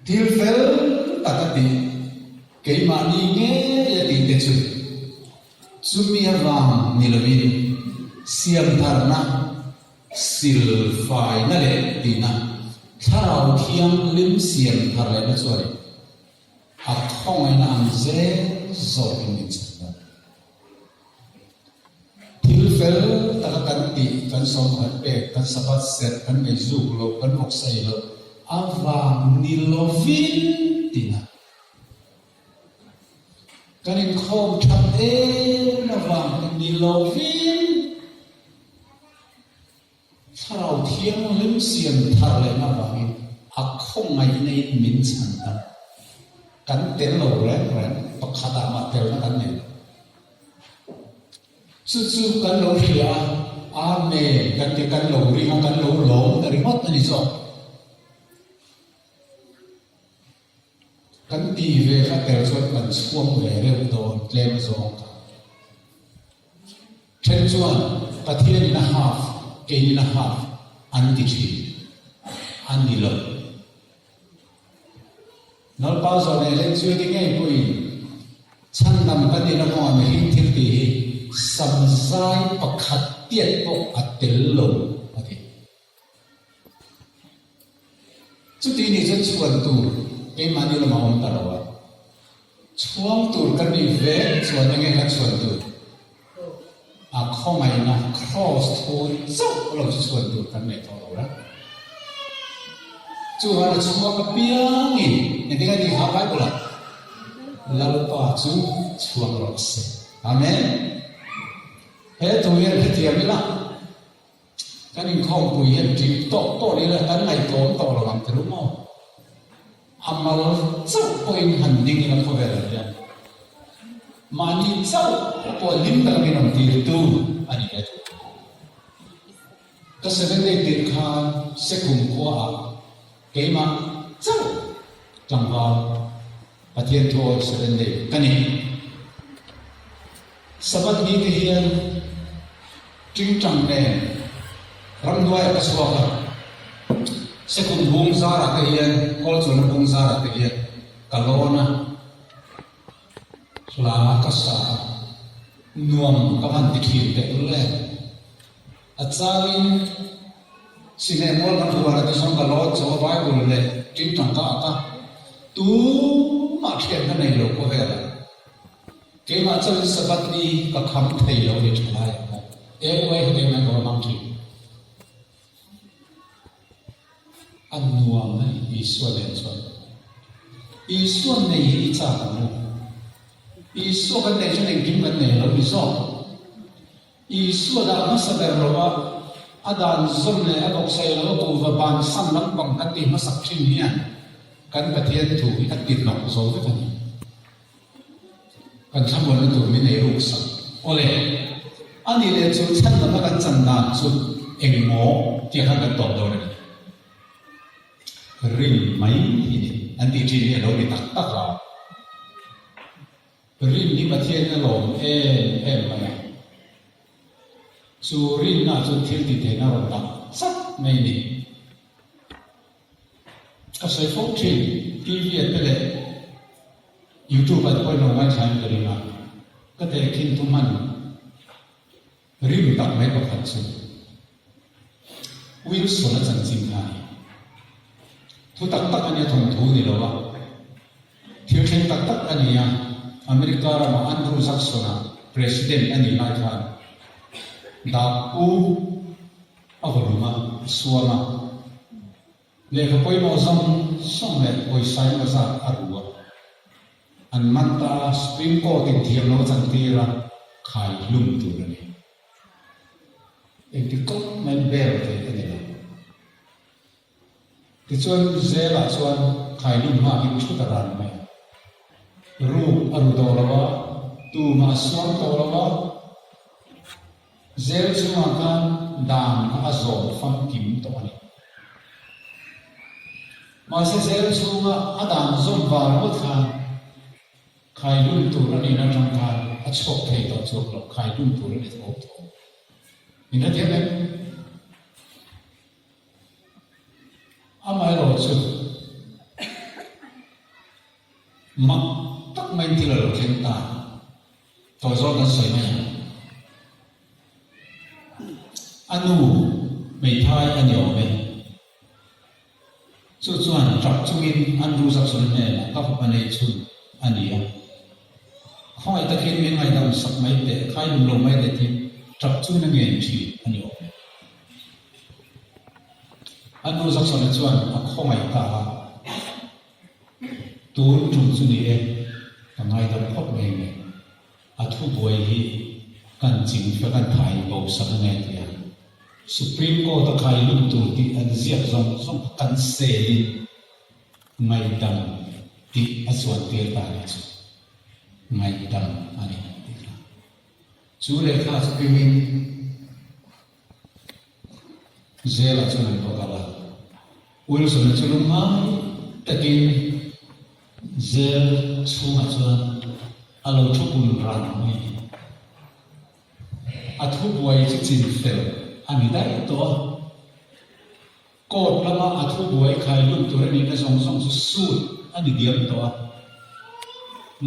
Speaker 1: Thil fel tak a tih, keimahni ngei a tih te chu chumi avang ni lovin siamtharna, silfaina leh tihna, thlarau thianghlim siamthar lehna chuan a khawngaihna ang zel zawkin min chhan dawn. Thil fel taka kan tih, kan sawmkhat pek, kan Sabbath serh, kan meizuk loh, kan awksai loh avang ni lovin tina kan inkhawm that em avang ni lovin Thlarau Thianghlim siam thar lehna avangin a khawngaihna in min chhan ta. Kan tel lo reng reng, pakhatah mah telna kan nei lo. Chu chu kan lo hria a, Amen kan ti, kan lo ring a, kan lo lawm ta ringawt a ni zawk. Kan tih ve kha tel chuan kan chhuang ve reuh dawn tlem zawng ta. Then chuan Pathianin a half, keinin a half an ti thin. A ni lo. Lalpa zawh leh leng chuai te ngei pawhin chhandam kan nihna kawngah mihring thil tih hi samzai pakhat tiat pawh a tel lo a ti. Chuti nih chuan chhuan tur keimahni lamah awm ta lo a. Chhuang tur kan nih ve chuan enge kan chhuan tur? A khawngaihna Kraws thu chauh lo chu chhuan tur kan nei tawh lo la. Chuan a chhuak apiangin engtin a tih kha Bible ah? Lalpa chu chhuang rawh se. Amen. He thu hian hrethiam ila. Kan inkhawmpui hian ṭim tawh tawh ni la kan ngaihtuahawm tawh lo ang tirh maw? A mal chauh pawhin han ding ila khawvelah hian mahni chauh pawh hlim taka min rawn tirtu a ni e. Ka Seventh-day tirh khan Sekhum khuaah keimah chauh tlangval Pathian thuawi Seventh-day ka ni. Sabbath ni te hian tingtang nen ramhnuaiah ka chhuak a, sekhum bung zarah te hian, kawlchawlhna bung zarah te hian ka lawn a, hla ka sa a, nuam ka van ti thin tehlul em. A changin Sineh mual kan huan a ti chuan ka lawn chaw a Bible leh tingtang ka ak a, tumah thian ka nei lo khawvelah. Keimah chauhin Sabbath ni ka kham thei lo ni tha lai ang maw? AOA kha keimah in ka va hmang thin. A nuam a ni Isua nen chuan. Isua nei hi i chak ang u. Isua kan neih chuan engkim kan nei lo ni zawk. Isua dah hmasa ber lo a, a dan zawm leh a bawksaih lo a kuhva bansan lampang kan tih hmasak thin hian kan Pathian thu hi a ti hnawk zo vek a ni. Kan thlamuanna tur min ei ruk sak. Awle, a nih leh chu chhan lama kan chan dan chu engmaw tih khan kan tawp dawn a ni. Rin mai hi ni an tih thin hi a lo ni tak tak a. Rin hi Pathian a lawm em em mai a. Chu rinna chuan thil tih theihna a rawn dah chat mai a ni. Ka sawi fo thin, TV ah te leh YouTube ah te pawhin lo ngaithla in ka ring a, ka tehkhin thu hman rim tak mai pakhat chu Wilson-a chanchin kha a ni. Thu tak tak a nia, thawnthu ni lo a, thil thleng tak tak a ni a, America ramah Andrew Jackson-a President a nih lai khan Dak-u A va lum a, a suam a. Lehkha pawimawh zawng zawng leh pawisa emaw zat a ru a. An man ta a, Supreme Court in thiam lo a chantir a, khai hlum tur a ni. Engti kawng maiin bail theih a ni lo. Tichuan Zelah chuan khailum nghakin thut a ran mai a. Ruk a ru tawh lo a, tumah a suam tawh lo a, Zel chungah khan dan kha a zawm famkim tawh a ni. Mahse Zel chhunga a dan zawm var ngawt khan khailum tur a nihna atang khan a chhuak thei tawh chuang lo, khailum tur a ni tho tho. Min hrethiam em? Amaherawh chu mak tak maiin thil a lo thleng ta. Tawi zawk kan sawi mai ang. A nu hmeithai a ni awm e. Chu chuan tap chungin Andrew Jackson-a hnenah ka fapa nei chhun a ni a. Khawngaih takin min ngaihdam sak mai teh, khai lum lo mai teh tiin tap chungin a ngen thin a ni awm e. Andrew Jackson-a chuan a khawngaih ta a, Tun tum chu ni e, ka ngaidam khawp mai nge. A thubuai hi kan ching fe kan thai bo sak ange tia Supreme Court a khai lum tur tih an ziak zawng zawng kha kan selin ngaihdam tih a chuan tir ta nih chu ngaihdam a ni tih kha. Chu lehkha chu kengin Zela chuan an va kal a, Wilson-a chu lungngai takin zel chhungah chuan a lo thu kun ran mai a ni. A thubuai chu chin fel a ni daih tawh a, court lama a thubuai khai lut tur a nihna zawng zawng chu suit a ni diam tawh a,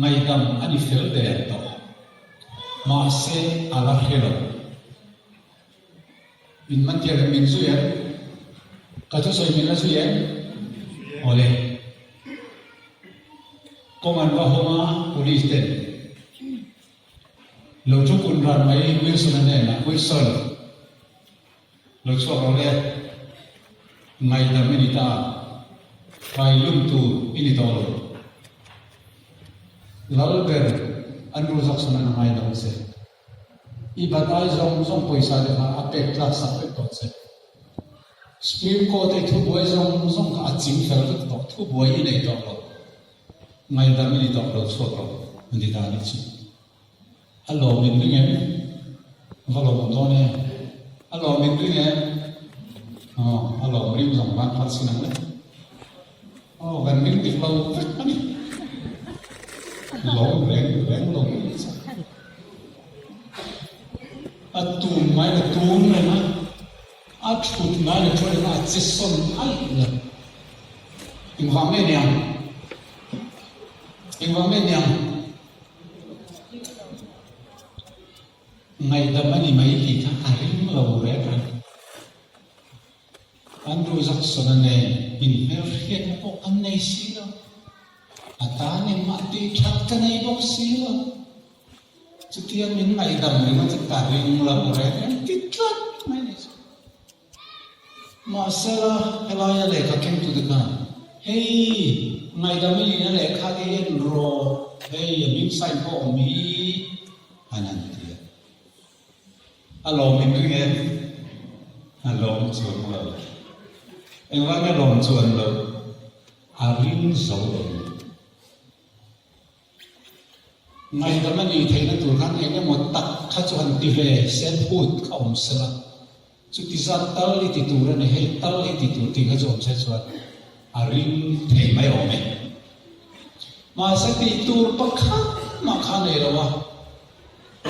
Speaker 1: ngaihdam a ni fel der tawh. Mahse a la hre lo. Min man thiam em? Min zui em? Ka thusawi min la zui em? Awle. Kawng an va hawng a, police ten lo thu kun ran mai Wilson a hnenah, Wilson, lo chhuak rawh le, ngaihdam i ni ta, kai lum tur i ni tawh lo. Lalber Andrew Jackson an a ngaidam che. I bat ai zawng zawng pawisa te kha a pek tlak sak vek tawh che. Supreme Court i thubuai zawng zawng kha a ching fel vek tawh, thubuai i nei tawh lo, ngaihdam i ni tawh lo chhuak lo a ni ta anih chu. A lawm in ring em? Va lawm dawn e. A lawm in ring em? Aw, a lawm ring zawng van phal sin ang le. Aw, kan ring dik lo vek a ni. Lawm reng reng lo mai ni chuan. A tum ngai la tum reng a, a thut ngai la thu reng a, a che sawn aih lo. Engvang nge niang? Engvang nge niang? Ngaihdam a ni mai tih kha a ring lo reng reng. Andrew Jackson-a nen inhmelhriatna pawh kan nei si lo. A tan engmah tih that ka nei bawk si lo. Chutia min ngaihdam ringawt chu ka ring lo reng reng ti tlat mai ni chu. Mahsela helaia lehkha kengtute khan, Hei, ngaihdam i nihna lehkha te hi en rawh, hei a hming sign pawh awm hi, an han ti a. A lawm in ring em? A lawm chuang lo. Engvang nge lawm chuan loh? A ring zo lo. Ngaihdam a nih theihna tur khan eng emaw tak kha chu han ti ve se, phut kha awm se la, chuti zat tal i ti tur a ni, hei tal i ti tur tih kha chu awm se chuan a ring thei mai awm e. Mahse tih tur pakhat mah kha a nei lo a,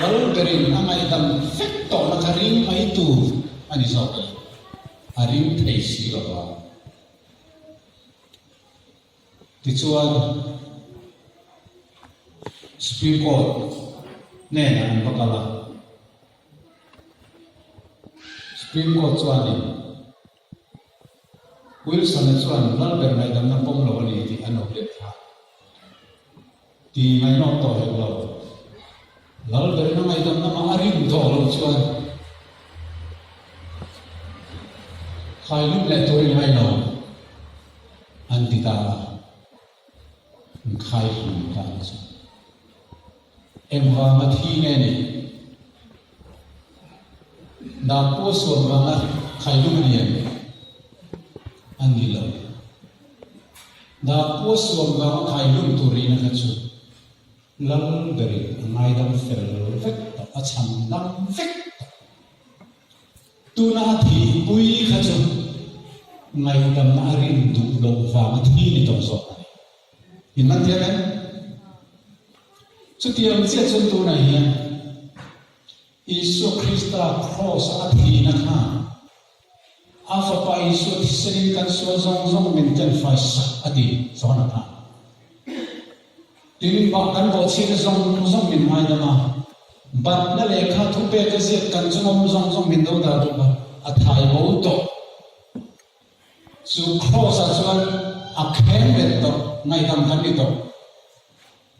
Speaker 1: lal berin a ngaihdam vek tawhna kha ring mai tur a ni zawk e, a ring thei si lo va. Tichuan, Supreme Court hnenah an va kal a, Supreme Court chuanin Wilson-a chuan Lalber ngaihdamna pawm lo a ni tih an lo let thla. Ti ngaihnawm tawh hek lo. Lalberina ngaihdamna mah a rin tawh loh chuan khailum leh turin ngai lo an ti ta a, an khaihlum ta a chu. Engvanga thi nge ni? Dan pawh suam vanga khailum a ni em? A ni lo. Dan pawh suam vanga khailum tur rihna kha chu Lal berin a ngaidam fel vek tawh, a chhan dam vek tawh. Tuna a thihpui kha chu ngaihdamna a rin duh loh vanga thi ni tawh zawk a ni. In man thiam em? Chutiang chiah chuan tunah hian Isua Krista Kraws a thihna khan a Fapa Isua thisenin kan sual zawng zawng min tlengfai sak a ti Johana khan. Tin, bah kan bawhchhiatna zawng zawng min ngaidam a, batna lehkha thupek a ziak kan chungawm zawng zawng min dodal duh a, a thai bo tawh. Chu Kraws-ah chuan a kheng bet tawh, ngaihdam kan ni tawh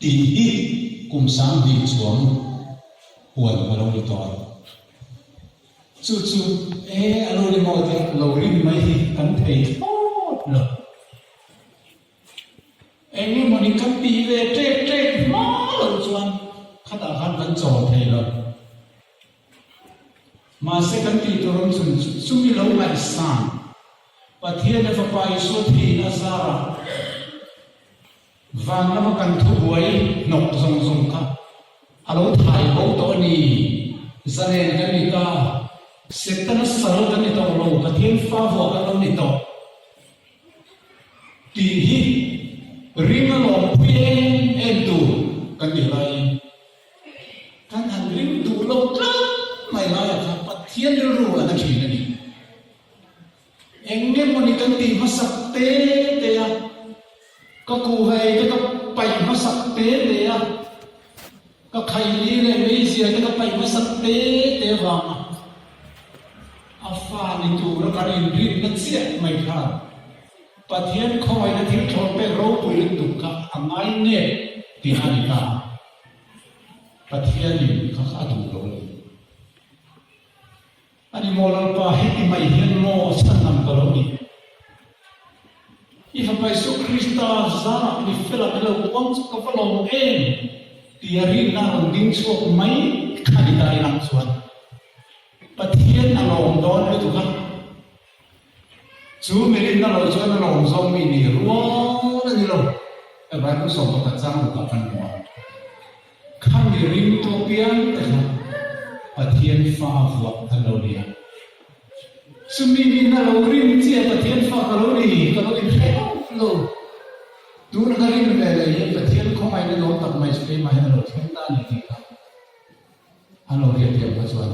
Speaker 1: tih hi kum 2000 chuang huan a lo ni tawh a. Chu chu e a lo ni maw tia lo rin mai hi kan thei thlawt lo. Eng emawni kan tih ve ṭek ṭek hma loh chuan khatah khan kan chawl thei lo. Mahse kan tih tur awm chhun chu chumi lo ngaihsan Pathian a Fapa Isua thiin a zar a, van lama kan thubuai hnawk zawng zawng kha a lo thai bo tawh a ni. Zalen kan ni ta, Setana sal kan ni tawh lo, Pathian fa vuah kan lo ni tawh tih hi ring a lawmpui em em tur kan nih laiin, Kan han ring duh lo tlat mai laiah khan Pathian rilru a na thin a ni. Eng nge mawni kan tih hmasak te te a, ka kuhva ei te ka paih hmasak te te a, ka khaihli leh meizia te ka paih hmasak te te vanga a fa ni tura kan inrinna chiah mai khan Pathian khawngaihna thil thlawn pek ropui lutuk kha a ngai nep tih a ni ta. Pathianin kha kha a duh lo a ni. A ni maw Lalpa, heti mai hian maw chhan ang ka lo ni? I Fapa Isua Krista zarah mi fela min lo puang chu ka va lawm em? tia rinna a rawn ding chhuak mai kha ni ta inang chuan Pathian a lawm dawn lutuk a. Chu mi rinna lo chuan a lawm zawng mi ni rual a ni lo. Hebrai kum 11 chang rukah kan hmu a. Kha mi ringtu piang te kha Pathian fa vuah an lo ni a. Chumi rinna lo rin chiah Pathian fa ka lo ni, ka lo inhre hauh lo. Tuna ka rin ve leh hian Pathian khawngaihna dawn tak mai chu keimah hian a lo thleng ta a ni tih kha an lo hriatthiam kha chuan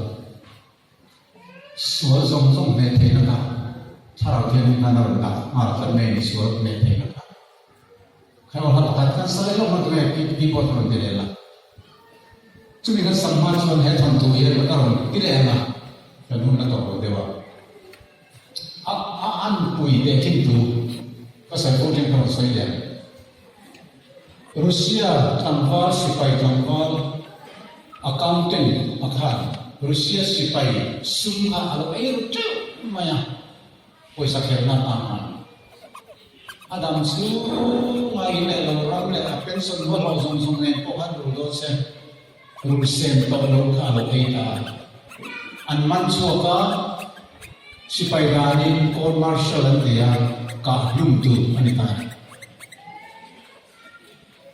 Speaker 1: Sual zawng zawng hmeh theihna kha Thlarau Thianghlim khan a rawn dah nghal tlat mai a ni, sual hmeh theihna kha. Kha aw hla pakhat khan sa leh lawk hman tunge keyboard ka rawn ti leh la. Chumi kan sak hma chuan he thawnthu hian ka rawn ti leh ang a, kan hun la tawh lo deuh a. A a anpui teh khin thu ka sawi fo thin ka rawn sawi leh ang. Russia tlangval sipai tlangval. Accountant a khan Russia sipai sum kha a lo ei ru teuh mai a, pawisa khelna atan khan. A dam chhunga in leh lo ram leh a pension rual hlawh zawng zawng nen pawh khan rul dawn se, rul sem tawh lo kha a lo ei ta a. An man chhuak a, sipai danin court martial an ti a, kah hlum tur a ni ta.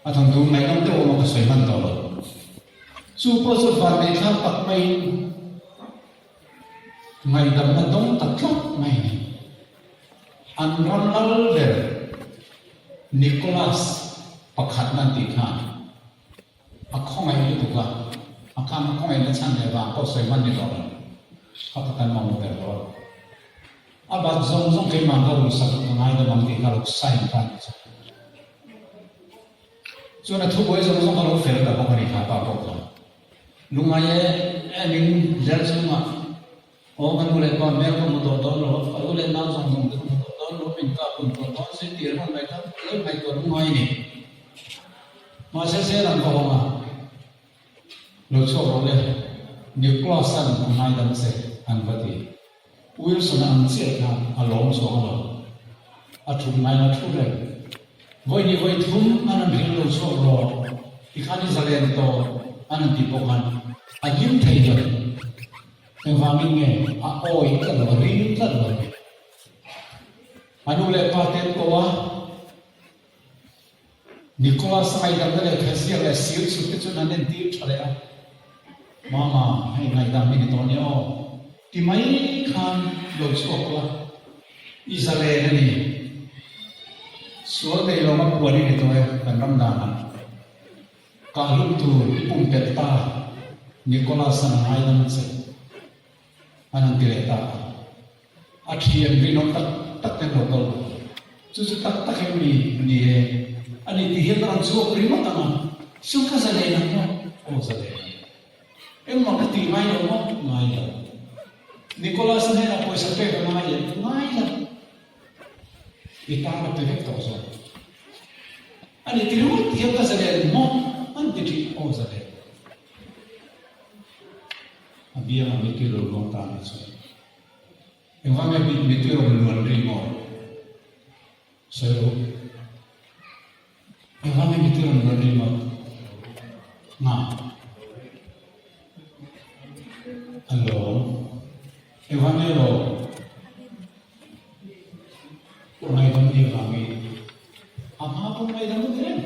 Speaker 1: A thawnthu ngaihnawm deuh awm a ka sawi hman tawh lo. Chu pawh chu van neih thlak tak maiin ngaihdamna dawng ta tlat mai a ni. An ram lal ber Nicholas pakhatna an tih khan a khawngaih lutuk a, a khan a khawngaihna chhan leh vang pawh sawi hman ni tawh lo, kha kha kan mamawh ber lo a. A bat zawng zawng keimah ka rulsak ka ngaidam ang tih kha lo sign ta a nih chu. Chuan a thubuai zawng zawng kha lo fel ta bawk a ni kha pa pawh kha. Lungngai em in zel chhungah aw ka nu leh pa hmel ka hmu tawh dawn lo a, ka u leh nau zawng zawng te ka hmu tawh dawn lo, min kap hun tawh dawn si tih ringawt mai kha lo ngaihtuah lungngai a ni. Mahse zel ang ka awm a. Lo chhuak rawh le, Nicholas-a'n a ngaidam che an va ti. Wilson-a ang chiah khan a lawm chuang a lo. A thut ngaina thu reng. Vawi hnih vawi thum an an hrilh lo chhuak rawh, tikhan i zalen tawh an an tih pawh khan a hlim thei lo. Engvangin nge a awi tlat lo, a ring tlat lo. A nu leh pa te an ko a. Nicholas a ngaihdamna leh thlaziak leh sir chhut te chuan an entir tha leh a, Mama, hei ngaihdam hi ni tawh nia aw, ti mai khan lo chhuak la, i zalen a ni. Sual nei lawng a puan i ni tawh e, kan ram danah. Kahlum tur i pumpelh ta, Nicholas-a'n a ngaidam che. An han ti leh ta a. A thian rinawm tak tak te an lo kal bawk a. Chu chu tak tak em ni? Ni e. A ni ti hian ka rawn chhuak ringawt ang a. Chu ka zalen ang maw? Aw zalen ang. Engmah ka tih ngai lo maw? Ngai lo. Nicholas hnenah pawisa pek a ngai em? Ngai lo. I tan a pe vek tawh zawk. A ni ti ringawt hian ka zalen maw? An ti thin. Aw zalen. A biangah mittui lo luang ta ni chu. Engvang nge mittui rawn luan ri maw? Sawi rawh u. Engvang nge mittui rawn luan ri maw? Nga. A lawm. Engvang nge lawm? Ngaidam ni vangin a hma pawh ngaidam a ni reng.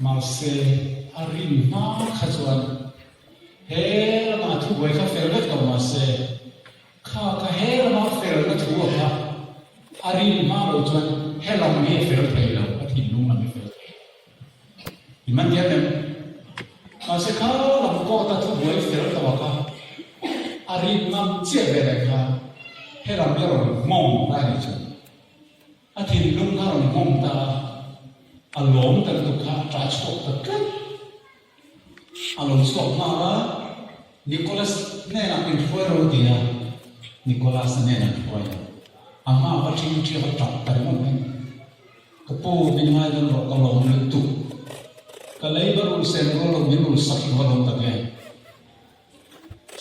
Speaker 1: Mahse, a rin hma kha chuan he lama thubuai kha fel vek lo mahse, kha kha he lama felna thu a kha a rin hma lo chuan he lam hi a fel thei lo, a thinlung lam hi a fel thei lo. I man diam em? Mahse kha lam kawta thubuai fel tawh a kha a rin ngam chiah ve leh kha he lam hi a rawn nghawng ta a nih chu. A thinlung kha a rawn nghawng ta a, a lawm ta lutuk kha a ṭah chhuak ta tlat. A lo chhuak nghal a, Nicholas hnenah min hruai ro ti a, Nicholas-a hnenah an hruai a. A hma va ṭhingṭhi a va ṭap ta ringawt mai. Ka pu, min ngaidam rawh, ka lawm lutuk. Ka lei va rul sen rual lo, min rul sak hi va lawm tak em?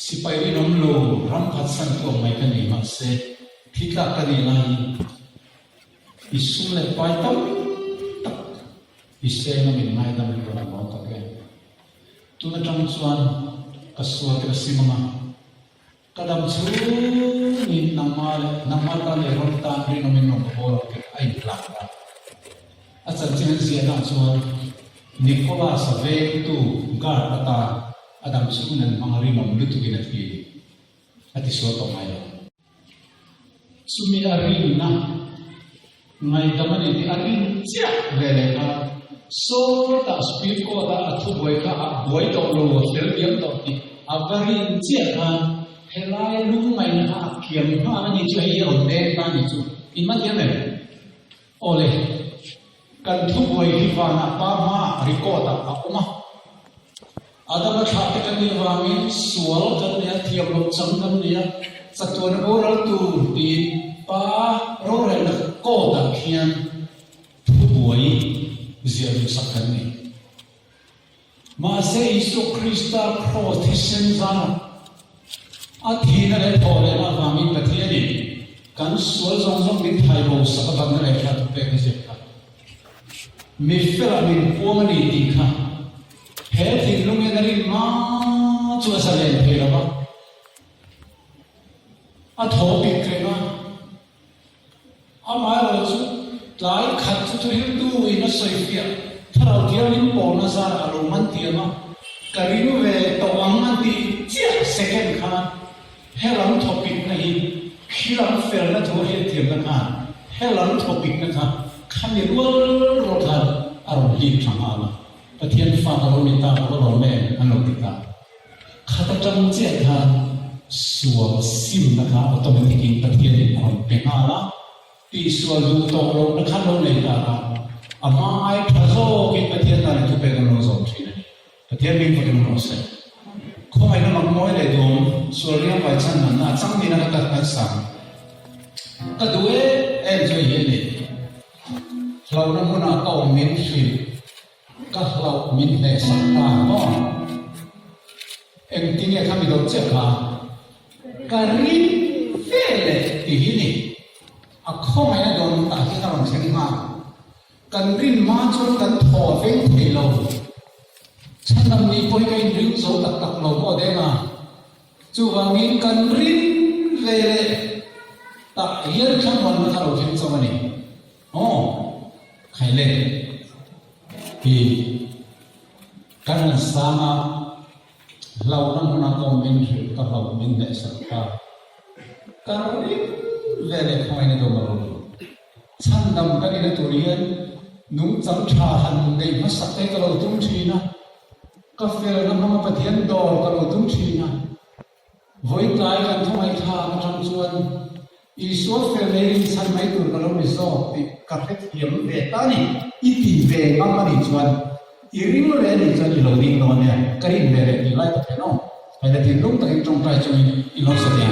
Speaker 1: Sipai rinawm lo, ram phatsan tu ang mai ka ni, mahse, thi tlak ka nih laiin i sum leh pai tam tak i seng a min ngaidam hi ka va lawm tak em? Tun atang chuan ka sual te ka sim ang a. Ka dam chhungin nangmah leh nangmah tan leh ram tan rinawmin rawn ka bawl ang tih a inhlan ta. A chanchin an ziahna chuan Nicholas-a vengtu guard atan a dam chhungin an hmang a rinawm lutukin a thi a tisual tawh ngai lo. Chumi a rinna Ngaihdam a ni tih a rin chiah ve leh kha sawtah Supreme Court-a a thubuai kha a buai tawh lo, a fel diam tawh tih a va rin chiah khan helai lungngaihna kha a kiam nghal a ni chu hei hi a rawn deng ta a ni chu. In man diam em? Aw le, kan thubuai hi vanah pa hmaah record-ah a awm a. Adama thlah te kan nih avangin sual kan nei a, thiam loh chang kan nei a, chatuan a boral tur tiin Pa rorelna court ah khian thubuai ziah duhsak kan nei. Mahse Isua Krista kraws thisen zara a thihna leh thawhlehna avangin Pathianin kan sual zawng zawng min thai bo sak avangna leh thla thupek a ziak kha mi felah min puang a ni tih kha he thinlung hian a rin hma chu a zalen thei lo va, a thaw pik reng a. Amaherawh chu tlai khat chu thuhiltu in a sawifiah Thlarau Thianghlim pawlna zarah a lo man thiam a, ka ring ve tawh ang a tih chiah second khan helam thawpikna hi khilam felna thu a hriatthiamna khan helam thawpikna kha khami rual rual khan a rawn hlip tha nghal a, Pathian fa ka lo ni ta ka va lawm em an lo ti ta. Khat atang chiah khan sual simna kha automatic in Pathian in a rawn pe nghal a, tihsual duh tawh lohna kha lo nei ta a, a hma ai tha zawkin Pathian tan i thupek an lo zawm thin a ni. Pathian bik fakin awm rawh se. Khawngaihna mak mawi leh duam sual riang vai chhan manna a chang nina ka tat ngaihsang ka duh em em chu hei hi a ni. Hlauhna hmunah ka awm min hrilh. Ka hlauh min hnehsak ta maw? Engtinge kha mi dawt chiah kha? Ka ring ve leh ti hi ni. A khawngaihna dawn tah hian a rawn thleng nghal. Kan rin hma chuan kan thaw veng thei lo. Chhanam ni pawh hi ka inring zo tak tak lo maw deng a? Chuvangin kan ring ve leh tah hian thlamuanna kha lo thleng chauh a ni. Aw, khai le, ti kan han sang a, hlauhna hmuna ka awm min hrilh ka hlauh min hnehsak ta. Ka ring ve leh khawngaihna dawm a lo ni. Chhandam ka nihna tur hian nungchang tha han neih hmasak te ka lo tum thin a, ka felna hmanga Pathian dawr ka lo tum thin a. Vawitlai kan thawngaihthlak atang chuan Isua fel leh rinchhan mai tur ka lo ni zawk tih ka hrethiam ve ta a ni. I ti ve ngam a nih chuan i ring leh a nih chuan i lo ding dawn nia, ka rin ve leh tih lai tak hian aw, hei la thinlung takin tawngtai chungin i lo sa teh ang.